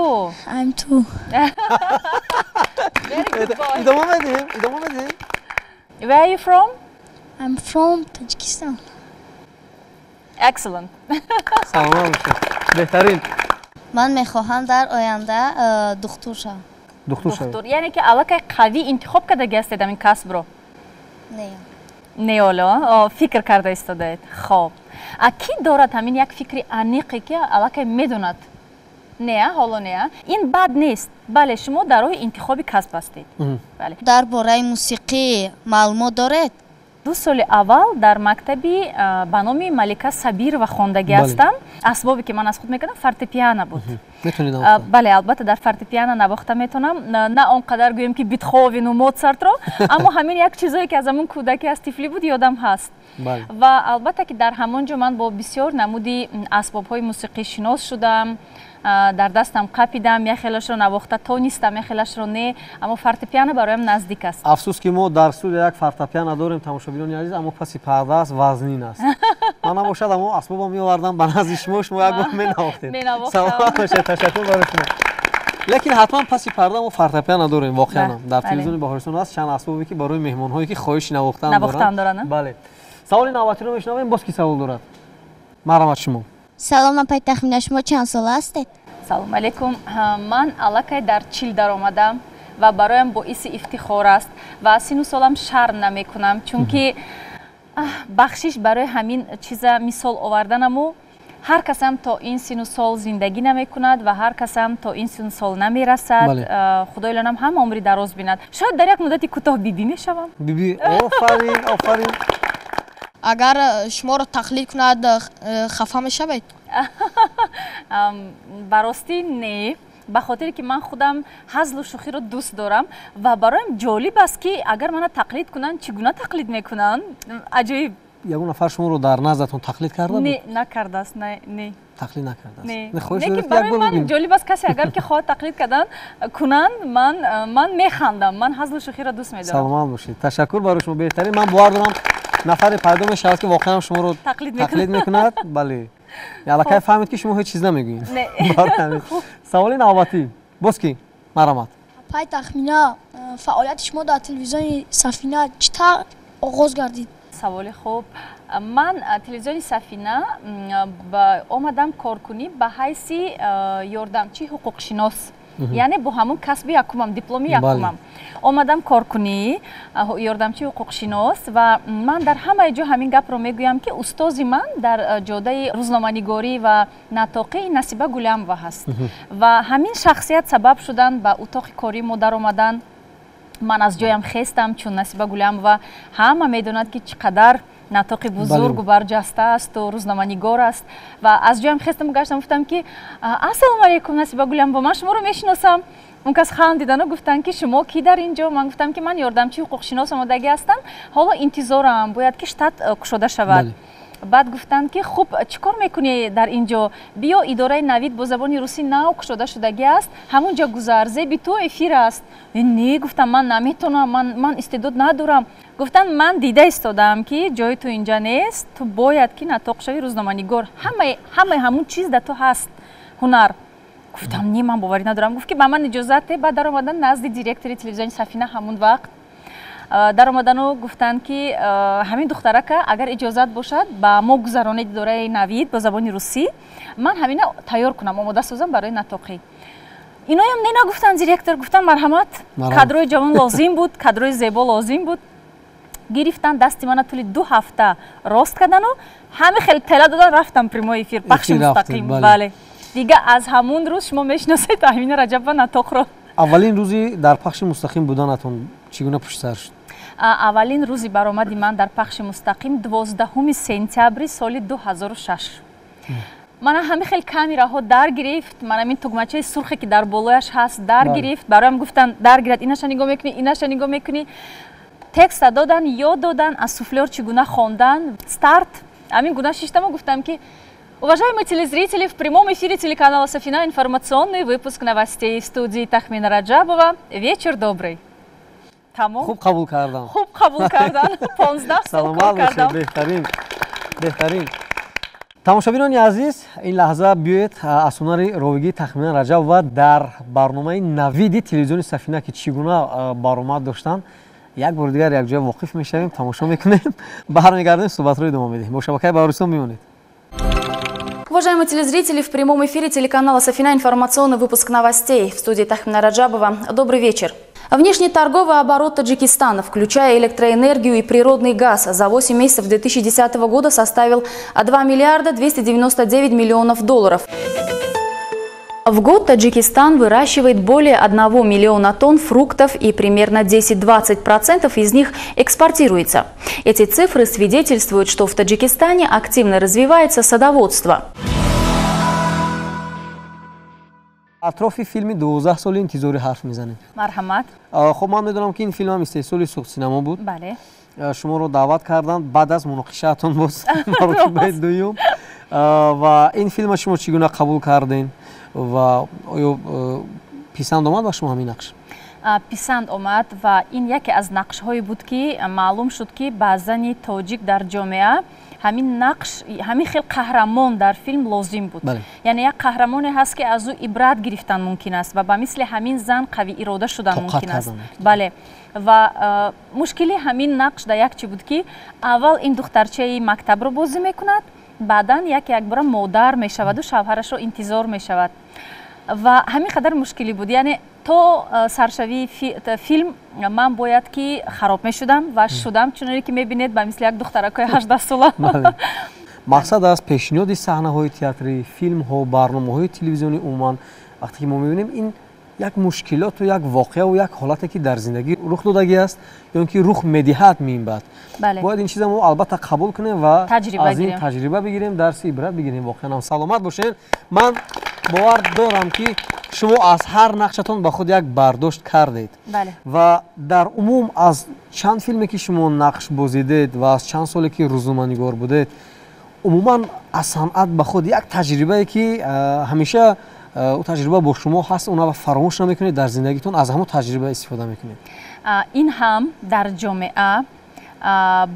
I'm too. Very good boy. Идома медиҳем, идома медиҳем. Where are you from? I'm from Tajikistan. Excellent. Саломат бошед. Беҳтарин. Ман мехоҳам дар оянда духтур шавам. Духтур шавед. Яъне ки аллакай қавӣ интихоб кардагӣ ҳастед ҳамин касбро? Не. Не, ҳоло фикр карда истодаед. Хоб. А кӣ дорад ҳамин як фикри аниқе, ки аллакай медонад? Не, ҳоло не. Ин бад нест. Бале, шумо дар роҳи интихоби касб ҳастед. Бале. Дар бораи мусиқӣ маълумот доред? 2 соли аввал дар мактаби ба номи Малика Сабирова хондагӣ ҳастам. Асбобе ки ман аз худ мекардам фортепиано буд. Бале, албатта дар фортепиано навохта метавонам. На он қадар гӯем, ки Бетховену Моцартро, аммо ҳамин як чизое, ки аз ҳамон кӯдакӣ, аз тифлӣ буд, ёдам ҳаст. Ва албатта ки дар ҳамон ҷо ман бо бисёр намуди асбобҳои мусиқӣ шинос шудам. Дар дастам қапидам, як хелашро навохта тонистам, як хелашро не, аммо фортепиано бароям наздик аст. Афсӯс, ки мо дар студия як фортепиано дорем, тамошобинони азиз, аммо паси парда аст, вазнин аст. Ман набошад, аммо асбобам меовардам ба назди шумо, шумо як бор менавохтед. Саломат бошед, ташаккур барои шумо. Лекин ҳатман паси парда мо фортепиано дорем, воқеан дар телевизиони Баҳористон аст чанд асбобе ки барои меҳмонҳое ки хоҳиши навохтан доранд. Бале. Саволи навбатиро мешунавем, боз ки савол дорад? Марҳамат шумо. Салом, апай Тахмина, шумо чанд сола ҳастед? Салом алейкум. Ман аллакай дар 40 даромадам ва бароям боиси ифтихор аст ва аз сину солам шарм намекунам, чунки бахшиш барои ҳамин чиза мисол оварданаму ҳар касам то ин сину сол зиндагӣ намекунад ва ҳар касам то ин сину сол намерасад. Худои лонам ҳама умри дароз бинад. Шояд дар як муддати кӯтоҳ бибӣ мешавам. Бибӣ, офарин, офарин. Агар шуморо тақлид кунад, хафа мешавед? Ба ростӣ не, ба хотире ки ман худам ҳазлу шӯхиро дӯст дорам ва бароям ҷолиб аст ки агар мана тақлид кунанд, чӣ гуна тақлид мекунанд. Аҷоиб. Ягон нафар шуморо дар наздатон тақлид карда буд? Не, накардааст, не. Тақлид накардааст. Не. Лекин барои ман ҷолиб аст, касе агар ки хоҳад тақлид кардан кунанд, ман механдам, ман ҳазлу шӯхиро дӯст медорам. Саломат бошед. Ташаккур барои шумо, беҳтарин. Ман бовар дорам нафаре пайдо мешавад ки воқеан шуморо тақлид мекунад. Бале. Аллакай фаҳмид ки шумо ҳеҷ чиз намегӯед. Саволи навбатӣ боз ки? Марҳамат. Апай Тахмина, фаъолияти шумо дар телевизиони Сафина чӣ тавр оғоз гардид? Саволи хуб. Ман телевизиони Сафина омадам коркунӣ ба ҳайси ёрдамчи ҳуқуқшинос, яъне бо ҳамун касби якумам, дипломи якумам омадам коркунӣ, ёрдамчи ҳуқуқшинос. Ва ман дар ҳамаи ҷо ҳамин гапро мегӯям ки устози ман дар ҷодаи рӯзноманигорӣ ва натоқӣ Насиба Гулямова ҳаст ва ҳамин шахсият сабаб шуданд ба утоқи кории мо даромадан. Ман аз ҷоям хестам, чун Насиба Гулямова ҳама медонад ки чӣ қадар натоқи бузургу барҷаста асту рӯзноманигор аст. Ва аз ҷоям хестам, гаштам, гуфтам ки ассалому алайкум, Насиба Гулямова, ман шуморо мешиносам. Он кас хандидану гуфтанд ки шумо ки дар ин ҷо? Ман гуфтам ки ман ёрдамчи ҳуқуқшинос омодагӣ ҳастам, ҳоло интизорам, бояд ки штат кушода шавад. Баъд гуфтанд ки хуб, чӣ кор мекунӣ дар ин ҷо? Биё, идораи Навид бо забони русӣ нав кушода шудагӣ аст, ҳамун ҷо гузар, зеби ту эфир аст. Не, гуфтам, ман наметонам, ман истеъдод надорам. Гуфтанд ман дида истодаам ки ҷои ту инҷа нест, ту бояд ки натоқ шавӣ рӯзноманигор, ҳамаи ҳамун чиз дар ту ҳаст, ҳунар. Гуфтам не, ман боварӣ надорам. Гуфт ки ба ман иҷозат де. Баъд даромадан назди директори телевизиони Сафина ҳамун вақт даромадану гуфтанд ки ҳамин духтарака агар иҷозат бошад ба мо гузаронед идораи Навид бо забони русӣ, ман ҳамина тайёр кунам, омода созам барои натоқӣ. Иноям не нагуфтанд директор, гуфтанд марҳамат, кадрои ҷавон лозим буд, кадрои зебо лозим буд. Гирифтанд дасти мана тӯли 2 ҳафта рост кардану ҳами хеле тела додан, рафтам прямой эфир, пахши мустақим. Бале, дига аз ҳамун рӯз шумо мешиносед Таҳмина Раҷабова натоқро. Аввалин рӯзи дар пахши мустақим буданатон чӣ гуна пуштсар шуд? Аввалин рӯзи баромади ман дар пахши мустақим 12 сентябри соли 2006. Мана ҳами хел камераҳо дар гирифт, мана ҳамин тугмачаи сурхе ки дар болояш ҳаст дар гирифт. Бароям гуфтанд дар гирад, инаша нигоҳ мекунӣ, инаша нигоҳ мекунӣ. Текста додан, ёд додан, аз суфлёр чӣ гуна хондан, старт. Ҳамин гуна шиштаму гуфтам ки уважаемые телезрители, в прямом эфире телеканала Сафина информационный выпуск новостей в студии Тахмина Раджабова. Вечер добрый. Тамом. Хуб қабул кардам. Хуб қабул кардан. 15 сол кор кардам. Беҳтарин, беҳтарин. Тамошобинони азиз, ин лаҳза биёед аз ҳунари ровигии Тахмина Раҷабова дар барномаи Навиди телевизиони Сафина ки чӣ гуна баромад доштанд, як бори дигар якҷоя воқиф мешавем, тамошо мекунем, бармегардем, суҳбатро идома медиҳем. Бо шабакаи Баҳористон мемонед. Уважаемые телезрители, в прямом эфире телеканала «Сафина» информационный выпуск новостей. В студии Тахмина Раджабова. Добрый вечер. Внешний торговый оборот Таджикистана, включая электроэнергию и природный газ, за 8 месяцев 2010 года составил 2 миллиарда 299 миллионов долларов. В год Таджикистан выращивает более 1 миллиона тонн фруктов и примерно 10-20% из них экспортируется. Эти цифры свидетельствуют, что в Таджикистане активно развивается садоводство. Атрофи филми 12 соли интизори ҳарф мезанем. Марҳамат. Хуб, ман медонам ки ин филм ҳам истеҳсоли Суғд-синамо буд. Бале. Шуморо даъват карданд баъд аз муноқишаатон боз маротибаи дуюм. Ва ин филмро шумо чӣ гуна қабул кардем ва оё писанд омад ба шумо ҳамин нақш? Писанд омад ва ин яке аз нақшҳое буд, ки маълум шуд, ки ба зани тоҷик дар ҷомеа ҳамин нақш, ҳамин хел қаҳрамон дар филм лозим буд. Яъне як қаҳрамоне ҳаст, ки аз ӯ ибрат гирифтан мумкин аст ва ба мисли ҳамин зан қавӣ ирода шудан мумкин аст. Бале, ва мушкили ҳамин нақш дар як чӣ буд, ки аввал ин духтарчаи мактабро бозӣ мекунад, баъдан яке якбора модар мешаваду шавҳарашро интизор мешавад. Ва ҳамин қадар мушкилӣ буд, яъне то саршавии филм ман бояд ки хароб мешудам ва шудам, чуноне ки мебинед, ба мисли як духтаракои 18сола. Мақсад аз пешниҳоди саҳнаҳои театрӣ, филмҳо, барномаҳои телевизионӣ, умуман вақте ки мо мебинем, ин як мушкилоту як воқеаву як ҳолате ки дар зиндагӣ рух додагӣ аст ё ин ки рух медиҳад минбаъд, бояд ин чиза мо албатта қабул кунем ва аз ин таҷриба бигирем, дарси ибрат бигирем. Воқеан ҳам саломат бошед. Ман бовар дорам, ки шумо аз ҳар нақшатон ба худ як бардошт кардед ва дар умум аз чанд филме ки шумо нақш бозидед ва аз чанд соле ки рӯзноманигор будед, умуман аз санъат ба худ як таҷрибае ки ҳамеша ӯ таҷриба бо шумо ҳаст, онро фаромӯш намекунед дар зиндагитон, аз ҳамон таҷриба истифода мекунед. Ин ҳам дар ҷомеа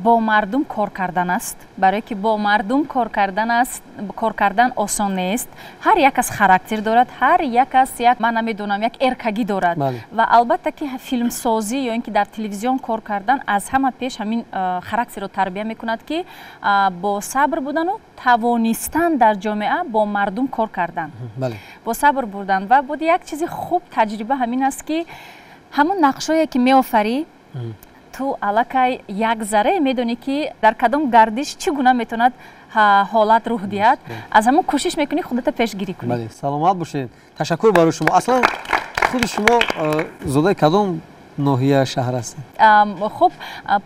бо мардум кор кардан аст, барое ки бо мардум кор кардан аст, кор кардан осон нест. Ҳар як аз характер дорад, ҳар як аз як, ман намедонам, як эркагӣ дорад. Ва албатта ки филмсозӣ ё ин ки дар телевизион кор кардан аз ҳама пеш ҳамин характерро тарбия мекунад, ки бо сабр будану тавонистан дар ҷомеа бо мардум кор кардан, бо сабр будан. Ва буд як чизи хуб таҷриба ҳамин аст, ки ҳамон нақшҳое ки меофарӣ, ту аллакай як заррае медонӣ, ки дар кадом гардиш чӣ гуна метавонад ҳолат рӯҳ диҳад, аз ҳамон кӯшиш мекунӣ худата пешгирӣ кунӣ. Саломат бошед, ташаккур барои шумо. Аслан худи шумо зодаи кадом ноҳия, шаҳр ҳастед? Хуб,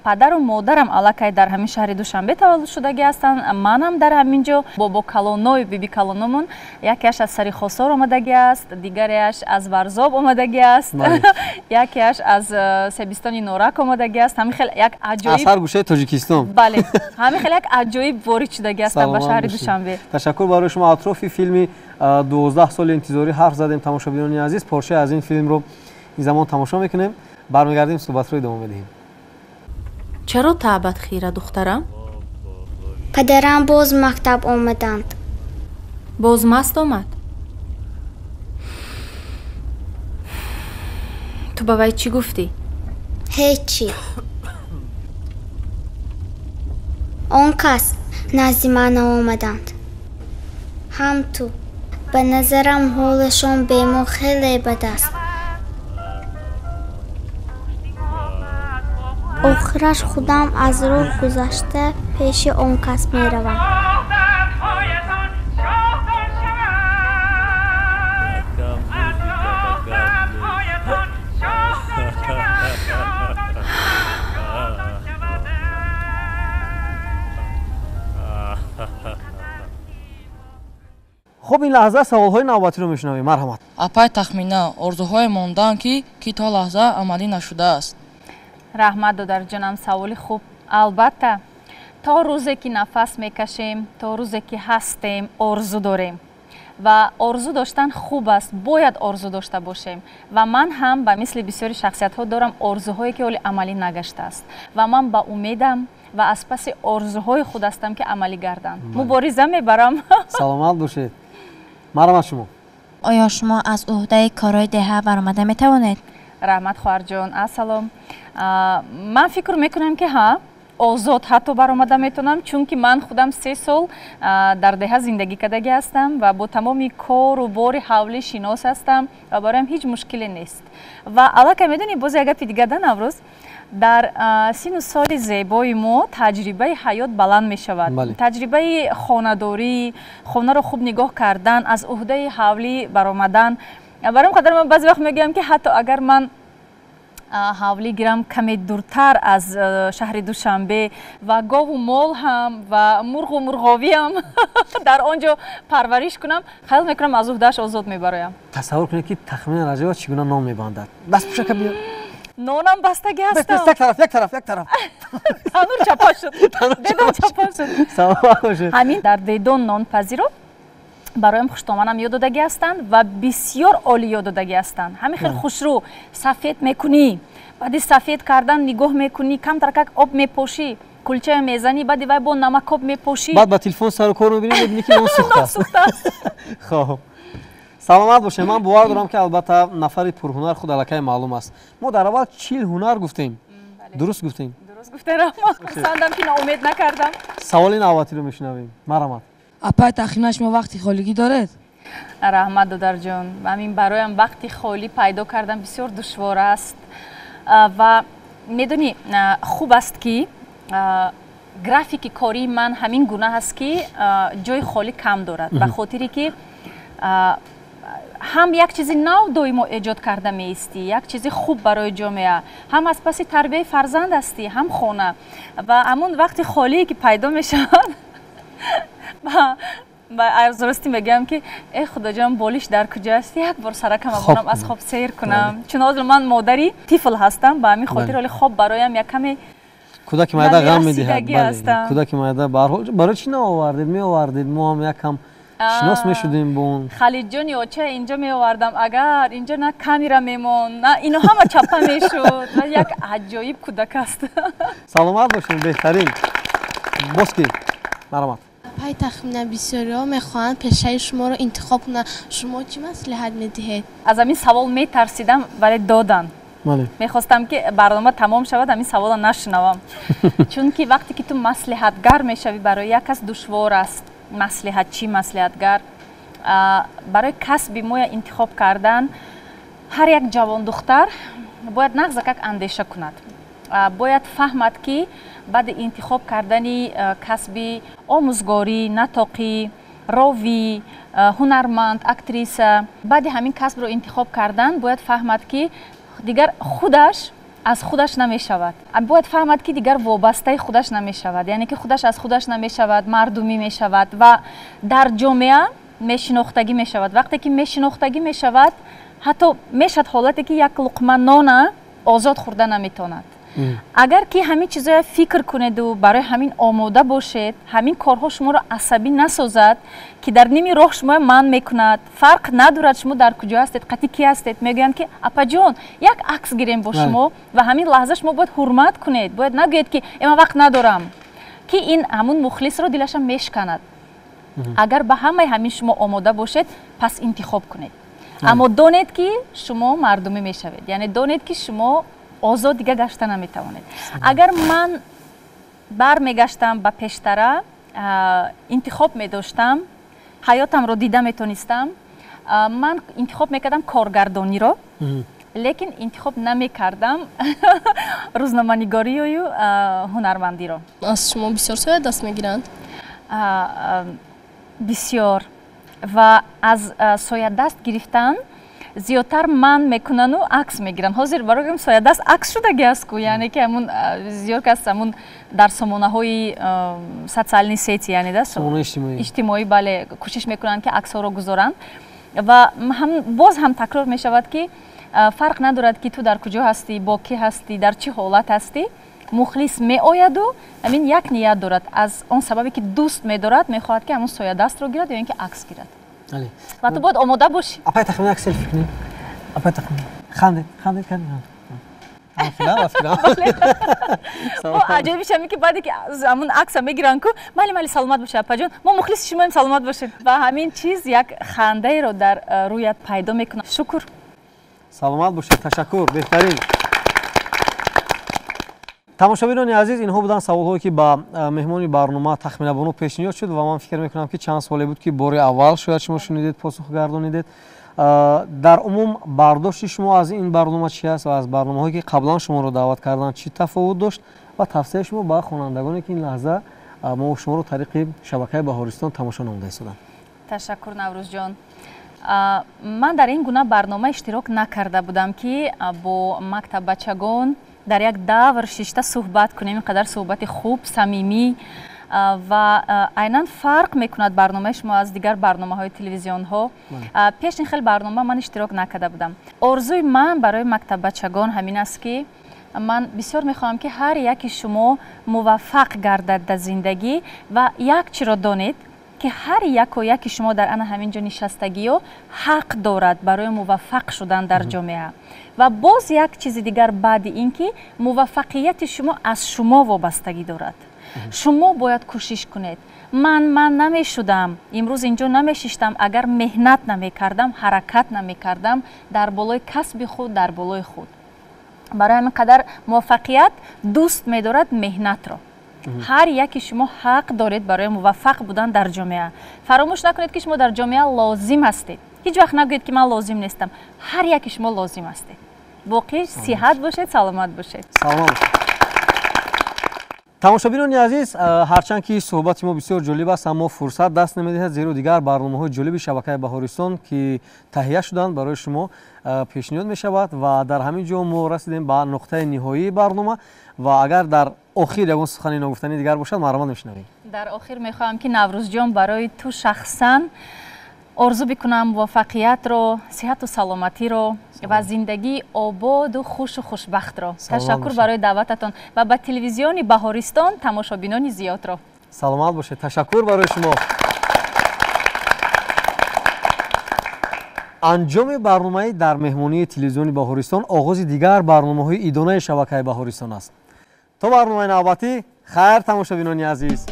падару модарам аллакай дар ҳамин шаҳри Душанбе таваллуд шудагӣ ҳастанд. Манам дар ҳамин ҷо. Бобо калоною биби калономон якеаш аз Сари Хосор омадагӣ аст, дигареаш аз Варзоб омадагӣ аст, якеаш аз Себистони Норак омадагӣ аст. Ҳамин хел як аҷоиб, аз ҳар гӯшаи Тоҷикистон. Бале, ҳамин хел як аҷоиб ворид шудагӣ ҳастам ба шаҳри Душанбе. Ташаккур барои шумо. Атрофи филми 12 соли интизорӣ ҳарф задем, тамошобинони азиз. Порчае аз ин филмро ин замон тамошо мекунем, бармегардем, суҳбатро идома медиҳем. Чаро таъбат хира, духтарам? Падарам боз мактаб омаданд. Боз маст омад? Ту ба вай чӣ гуфтӣ? Ҳечи. Он кас назди ман наомаданд. Ҳам ту. Ба назарам ҳолашон бемор хеле бад аст. Охираш худам аз роҳ гузашта пеши он кас меравам. Хуб, ин лаҳза саволҳои навбатиро мешунавем. Марҳамат. Апай Тахмина, орзуҳое мондаанд, ки то лаҳза амалӣ нашудааст? Раҳмат, додарҷонам, саволи хуб. Албатта, то рӯзе ки нафас мекашем, то рӯзе ки ҳастем, орзу дорем. Ва орзу доштан хуб аст, бояд орзу дошта бошем. Ва ман ҳам ба мисли бисёри шахсиятҳо дорам орзуҳое ки ҳоли амалӣ нагаштааст. Ва ман ба умедам ва аз паси орзуҳои худ ҳастам, ки амалӣ гарданд. Мубориза мебарам. Саломат бошед. Марҳамат шумо. Оё шумо аз ӯҳдаи корҳои деҳа баромада метавонед? Раҳмат, хоҳарҷон. Ассалом. Ман фикр мекунам, ки ҳа, озод ҳатто баромада метавонам, чунки ман худам 3 сол дар деҳа зиндагӣ кардагӣ ҳастам ва бо тамоми кору бори ҳавлӣ шинос ҳастам ва бароям ҳеҷ мушкиле нест. Ва аллакай медонӣ, боз як гапи дига, да, Наврӯз, дар сину соли зебои мо таҷрибаи ҳаёт баланд мешавад. Таҷрибаи хонадорӣ, хонаро хуб нигоҳ кардан, аз ӯҳдаи ҳавлӣ баромадан. Барои қадар ман баъзе вақт мегӯям, ки ҳатто агар ман ҳавлӣ гирам каме дуртар аз шаҳри Душанбе ва гову мол ҳам ва мурғу мурғовиам дар он ҷо парвариш кунам, хаёл мекунам аз ӯҳдааш озод мебароям. Тасаввур кунед, ки Тахмина Раҷабова чӣ гуна нон мебандад. Даст пӯшака биё. Нонам бастагӣ ҳастам. Як тараф, як тараф, як тараф. Танур чапа шуд. Дедон чапа шуд. Саломат бошед. Ҳамин дар дедон нонпазиро Бароям хуштоманам ёд додагӣ ҳастанд ва бисёр олӣ ёд додагӣ ҳастанд. Ҳамин хел хушрӯ сафед мекунӣ, баъди сафед кардан нигоҳ мекунӣ, камтаракак об мепошӣ, кулчая мезанӣ, баъди вай бо намакоб мепошӣ. Баъд ба телефон сару кор мебинӣ, мебинӣ ки нон сӯхтааст. Хоб, саломат бошед. Ман бовар дорам, ки албатта нафари пурҳунар худ аллакай маълум аст. Мо дар аввал 40 ҳунар гуфтем, дуруст гуфтем? Дуруст гуфтем, раҳмат. Хурсандам, ки ноумед накардам. Саволи навбатиро мешунавем, марҳамат. Апай Тахмина, шумо вақти холигӣ доред? Раҳмат, додарҷон. Ҳамин бароям вақти холӣ пайдо кардан бисёр душвор аст. Ва медонӣ, хуб аст, ки графики кории ман ҳамин гуна ҳаст, ки ҷои холӣ кам дорад, ба хотире ки ҳам як чизи нав доимо эҷод карда меистӣ, як чизи хуб барои ҷомеа, ҳам аз паси тарбияи фарзанд ҳастӣ, ҳам хона. Ва ҳамун вақти холие ки пайдо мешавад, аз ростӣ мегӯям, ки э худоҷон, болиш дар куҷо аст, як бор саракам абонам, аз хоб сейр кунам, чун ҳозир ман модари тифл ҳастам. Ба ҳамин хотир ҳоли хоб бароям як каме Кӯдаки майда ғам медиҳад. Кӯдаки майда баҳарҳол. Барои чӣ наовардед? Меовардед, мо ҳам якам шинос мешудем бо он. Халидҷони оча инҷо меовардам, агар инҷо на камера мемонд, на ино ҳама чаппа мешуд. Як аҷоиб кӯдак аст. Саломат бошед, беҳтарин. Боз ки, марҳамат. Апай Тахмина, бисёриҳо мехоҳанд пешаи шуморо интихоб кунанд. Шумо чӣ маслиҳат медиҳед? Аз ҳамин савол метарсидам, вале доданд. Мехостам, ки барнома тамом шавад, ҳамин саволро нашунавам, чунки вақте ки ту маслиҳатгар мешавӣ, барои як кас душвор аст. Маслиҳатчӣ, маслиҳатгар барои касби моя интихоб кардан ҳар як ҷавондухтар бояд нағзакак андеша кунад, бояд фаҳмад, ки баъди интихоб кардани касби омӯзгорӣ, натоқӣ, ровӣ, ҳунарманд, актриса, баъди ҳамин касбро интихоб кардан бояд фаҳмад, ки дигар худаш аз худаш намешавад. Бояд фаҳмад, ки дигар вобастаи худаш намешавад, яъне ки худаш аз худаш намешавад, мардумӣ мешавад ва дар ҷомеа мешинохтагӣ мешавад. Вақте ки мешинохтагӣ мешавад, ҳатто мешавад ҳолате, ки як луқма нона озод хӯрда наметавонад. Агар ки ҳамин чизоя фикр кунеду барои ҳамин омода бошед, ҳамин корҳо шуморо асабӣ насозад, ки дар ними роҳ шумоя манъ мекунад, фарқ надорад шумо дар куҷо ҳастед, қатъи ки ҳастед, мегӯянд, ки апаҷон, як акс гирем бо шумо, ва ҳамин лаҳза шумо бояд ҳурмат кунед, бояд нагӯед, ки э, ман вақт надорам, ки ин ҳамун мухлисро дилаша мешканад. Агар ба ҳамаи ҳамин шумо омода бошед, пас интихоб кунед, аммо донед, ки шумо мардумӣ мешавед, яъне донед, ки шумо озод дига гашта наметавонед. Агар ман бармегаштам ба пештара, интихоб медоштам, ҳаётамро дида метонистам, ман интихоб мекардам коргардониро, лекин интихоб намекардам рӯзноманигорию ҳунармандиро. Аз шумо бисёр соя даст мегиранд? Бисёр, ва аз соядаст гирифтан зиёдтар ман мекунану акс мегиранд. Ҳозир барои соядаст акс шудаги аст ку, яъне ки ҳамун зиёд кас ҳамун дар сомонаҳои социальные сети, яъне да, иҷтимоӣ, бале, кӯшиш мекунанд, ки аксҳоро гузоранд. Ва боз ҳам такрор мешавад, ки фарқ надорад, ки ту дар куҷо ҳастӣ, бо кӣ ҳастӣ, дар чӣ ҳолат ҳастӣ, мухлис меояду ҳамин як ният дорад, аз он сабабе ки дӯст медорад, мехоҳад, ки ҳамун соядастро гирад ё ин ки акс гирад, ва ту бояд омода бошӣ. Апай Тахмина, як селфи кунем. Апай Тахмина, хандед, хандед, хандед. Аҷоибиш ҳамин, ки баъде ки ҳамун акса мегиранд ку, майли, майли, саломат бошед, апаҷон, мо мухлиси шумоем, саломат бошед. Ва ҳамин чиз як хандаеро дар рӯят пайдо мекунад. Шукр. Саломат бошед, ташаккур, беҳтарин. Тамошобинони азиз, инҳо буданд саволҳое, ки ба меҳмони барнома Тахминабону пешниҳод шуд, ва ман фикр мекунам, ки чанд соле буд, ки бори аввал шояд шумо шунидед, посух гардонидед. Дар умум бардошти шумо аз ин барнома чи аст ва аз барномаҳое, ки қаблан шуморо даъват карданд, чӣ тафовут дошт, ва тавсияи шумо ба хонандагоне, ки ин лаҳза мо шуморо тариқи шабакаи Баҳористон тамошо намуда истоданд? Ташаккур, Наврӯзҷон. Ман дар ин гуна барнома иштирок накарда будам, ки бо мактаббачагон дар як давр шишта суҳбат кунем, ин қадар суҳбати хуб, самимӣ. Ва айнан фарқ мекунад барномаи шумо аз дигар барномаҳои телевизионҳо. Пеш ин хел барнома ман иштирок накарда будам. Орзуи ман барои мактаббачагон ҳамин аст, ки ман бисёр мехоҳам, ки ҳар яки шумо муваффақ гардад дар зиндагӣ ва як чиро донед. Ки ҳар яко яки шумо дар ана ҳамин ҷо нишастагиё ҳақ дорад барои муваффақ шудан дар ҷомеа. Ва боз як чизи дигар баъди ин ки муваффақияти шумо аз шумо вобастагӣ дорад. Шумо бояд кӯшиш кунед. Ман намешудам, имрӯз инҷо намешиштам, агар меҳнат намекардам, ҳаракат намекардам дар болои касби худ, дар болои худ. Барои ҳамин қадар муваффақият дӯст медорад меҳнатро. Ҳар яки шумо ҳақ доред барои муваффақ будан дар ҷомеа. Фаромӯш накунед, ки шумо дар ҷомеа лозим ҳастед. Ҳеҷ вақт нагӯед, ки ман лозим нестам. Ҳар яки шумо лозим ҳастед. Боқӣ сиҳат бошед, саломат бошед. Саломат бошед. Тамошобинони азиз, ҳарчанд ки суҳбати мо бисёр ҷолиб аст, аммо фурсат даст намедиҳад, зеро дигар барномаҳои ҷолиби шабакаи Баҳористон, ки таҳия шуданд, барои шумо пешниҳод мешавад ва дар ҳамин ҷо мо расидем ба нуқтаи ниҳоии барнома ва агар дар охир ягон сухани ногуфтании дигар бошад, марҳамат, мешунавем. Дар охир мехоҳам, ки Наврӯзҷон, барои ту шахсан орзу бикунам муваффақиятро, сиҳату саломатиро ва зиндагии ободу хушу хушбахтро. Ташаккур барои даъвататон ва ба телевизиони Баҳористон тамошобинони зиёдро. Саломат бошед, ташаккур барои шумо. Анҷоми барномаи дар меҳмонии телевизиони Баҳористон оғози дигар барномаҳои идонаи шабакаи Баҳористон аст. То барномаи навбатӣ хайр, тамошобинони азиз.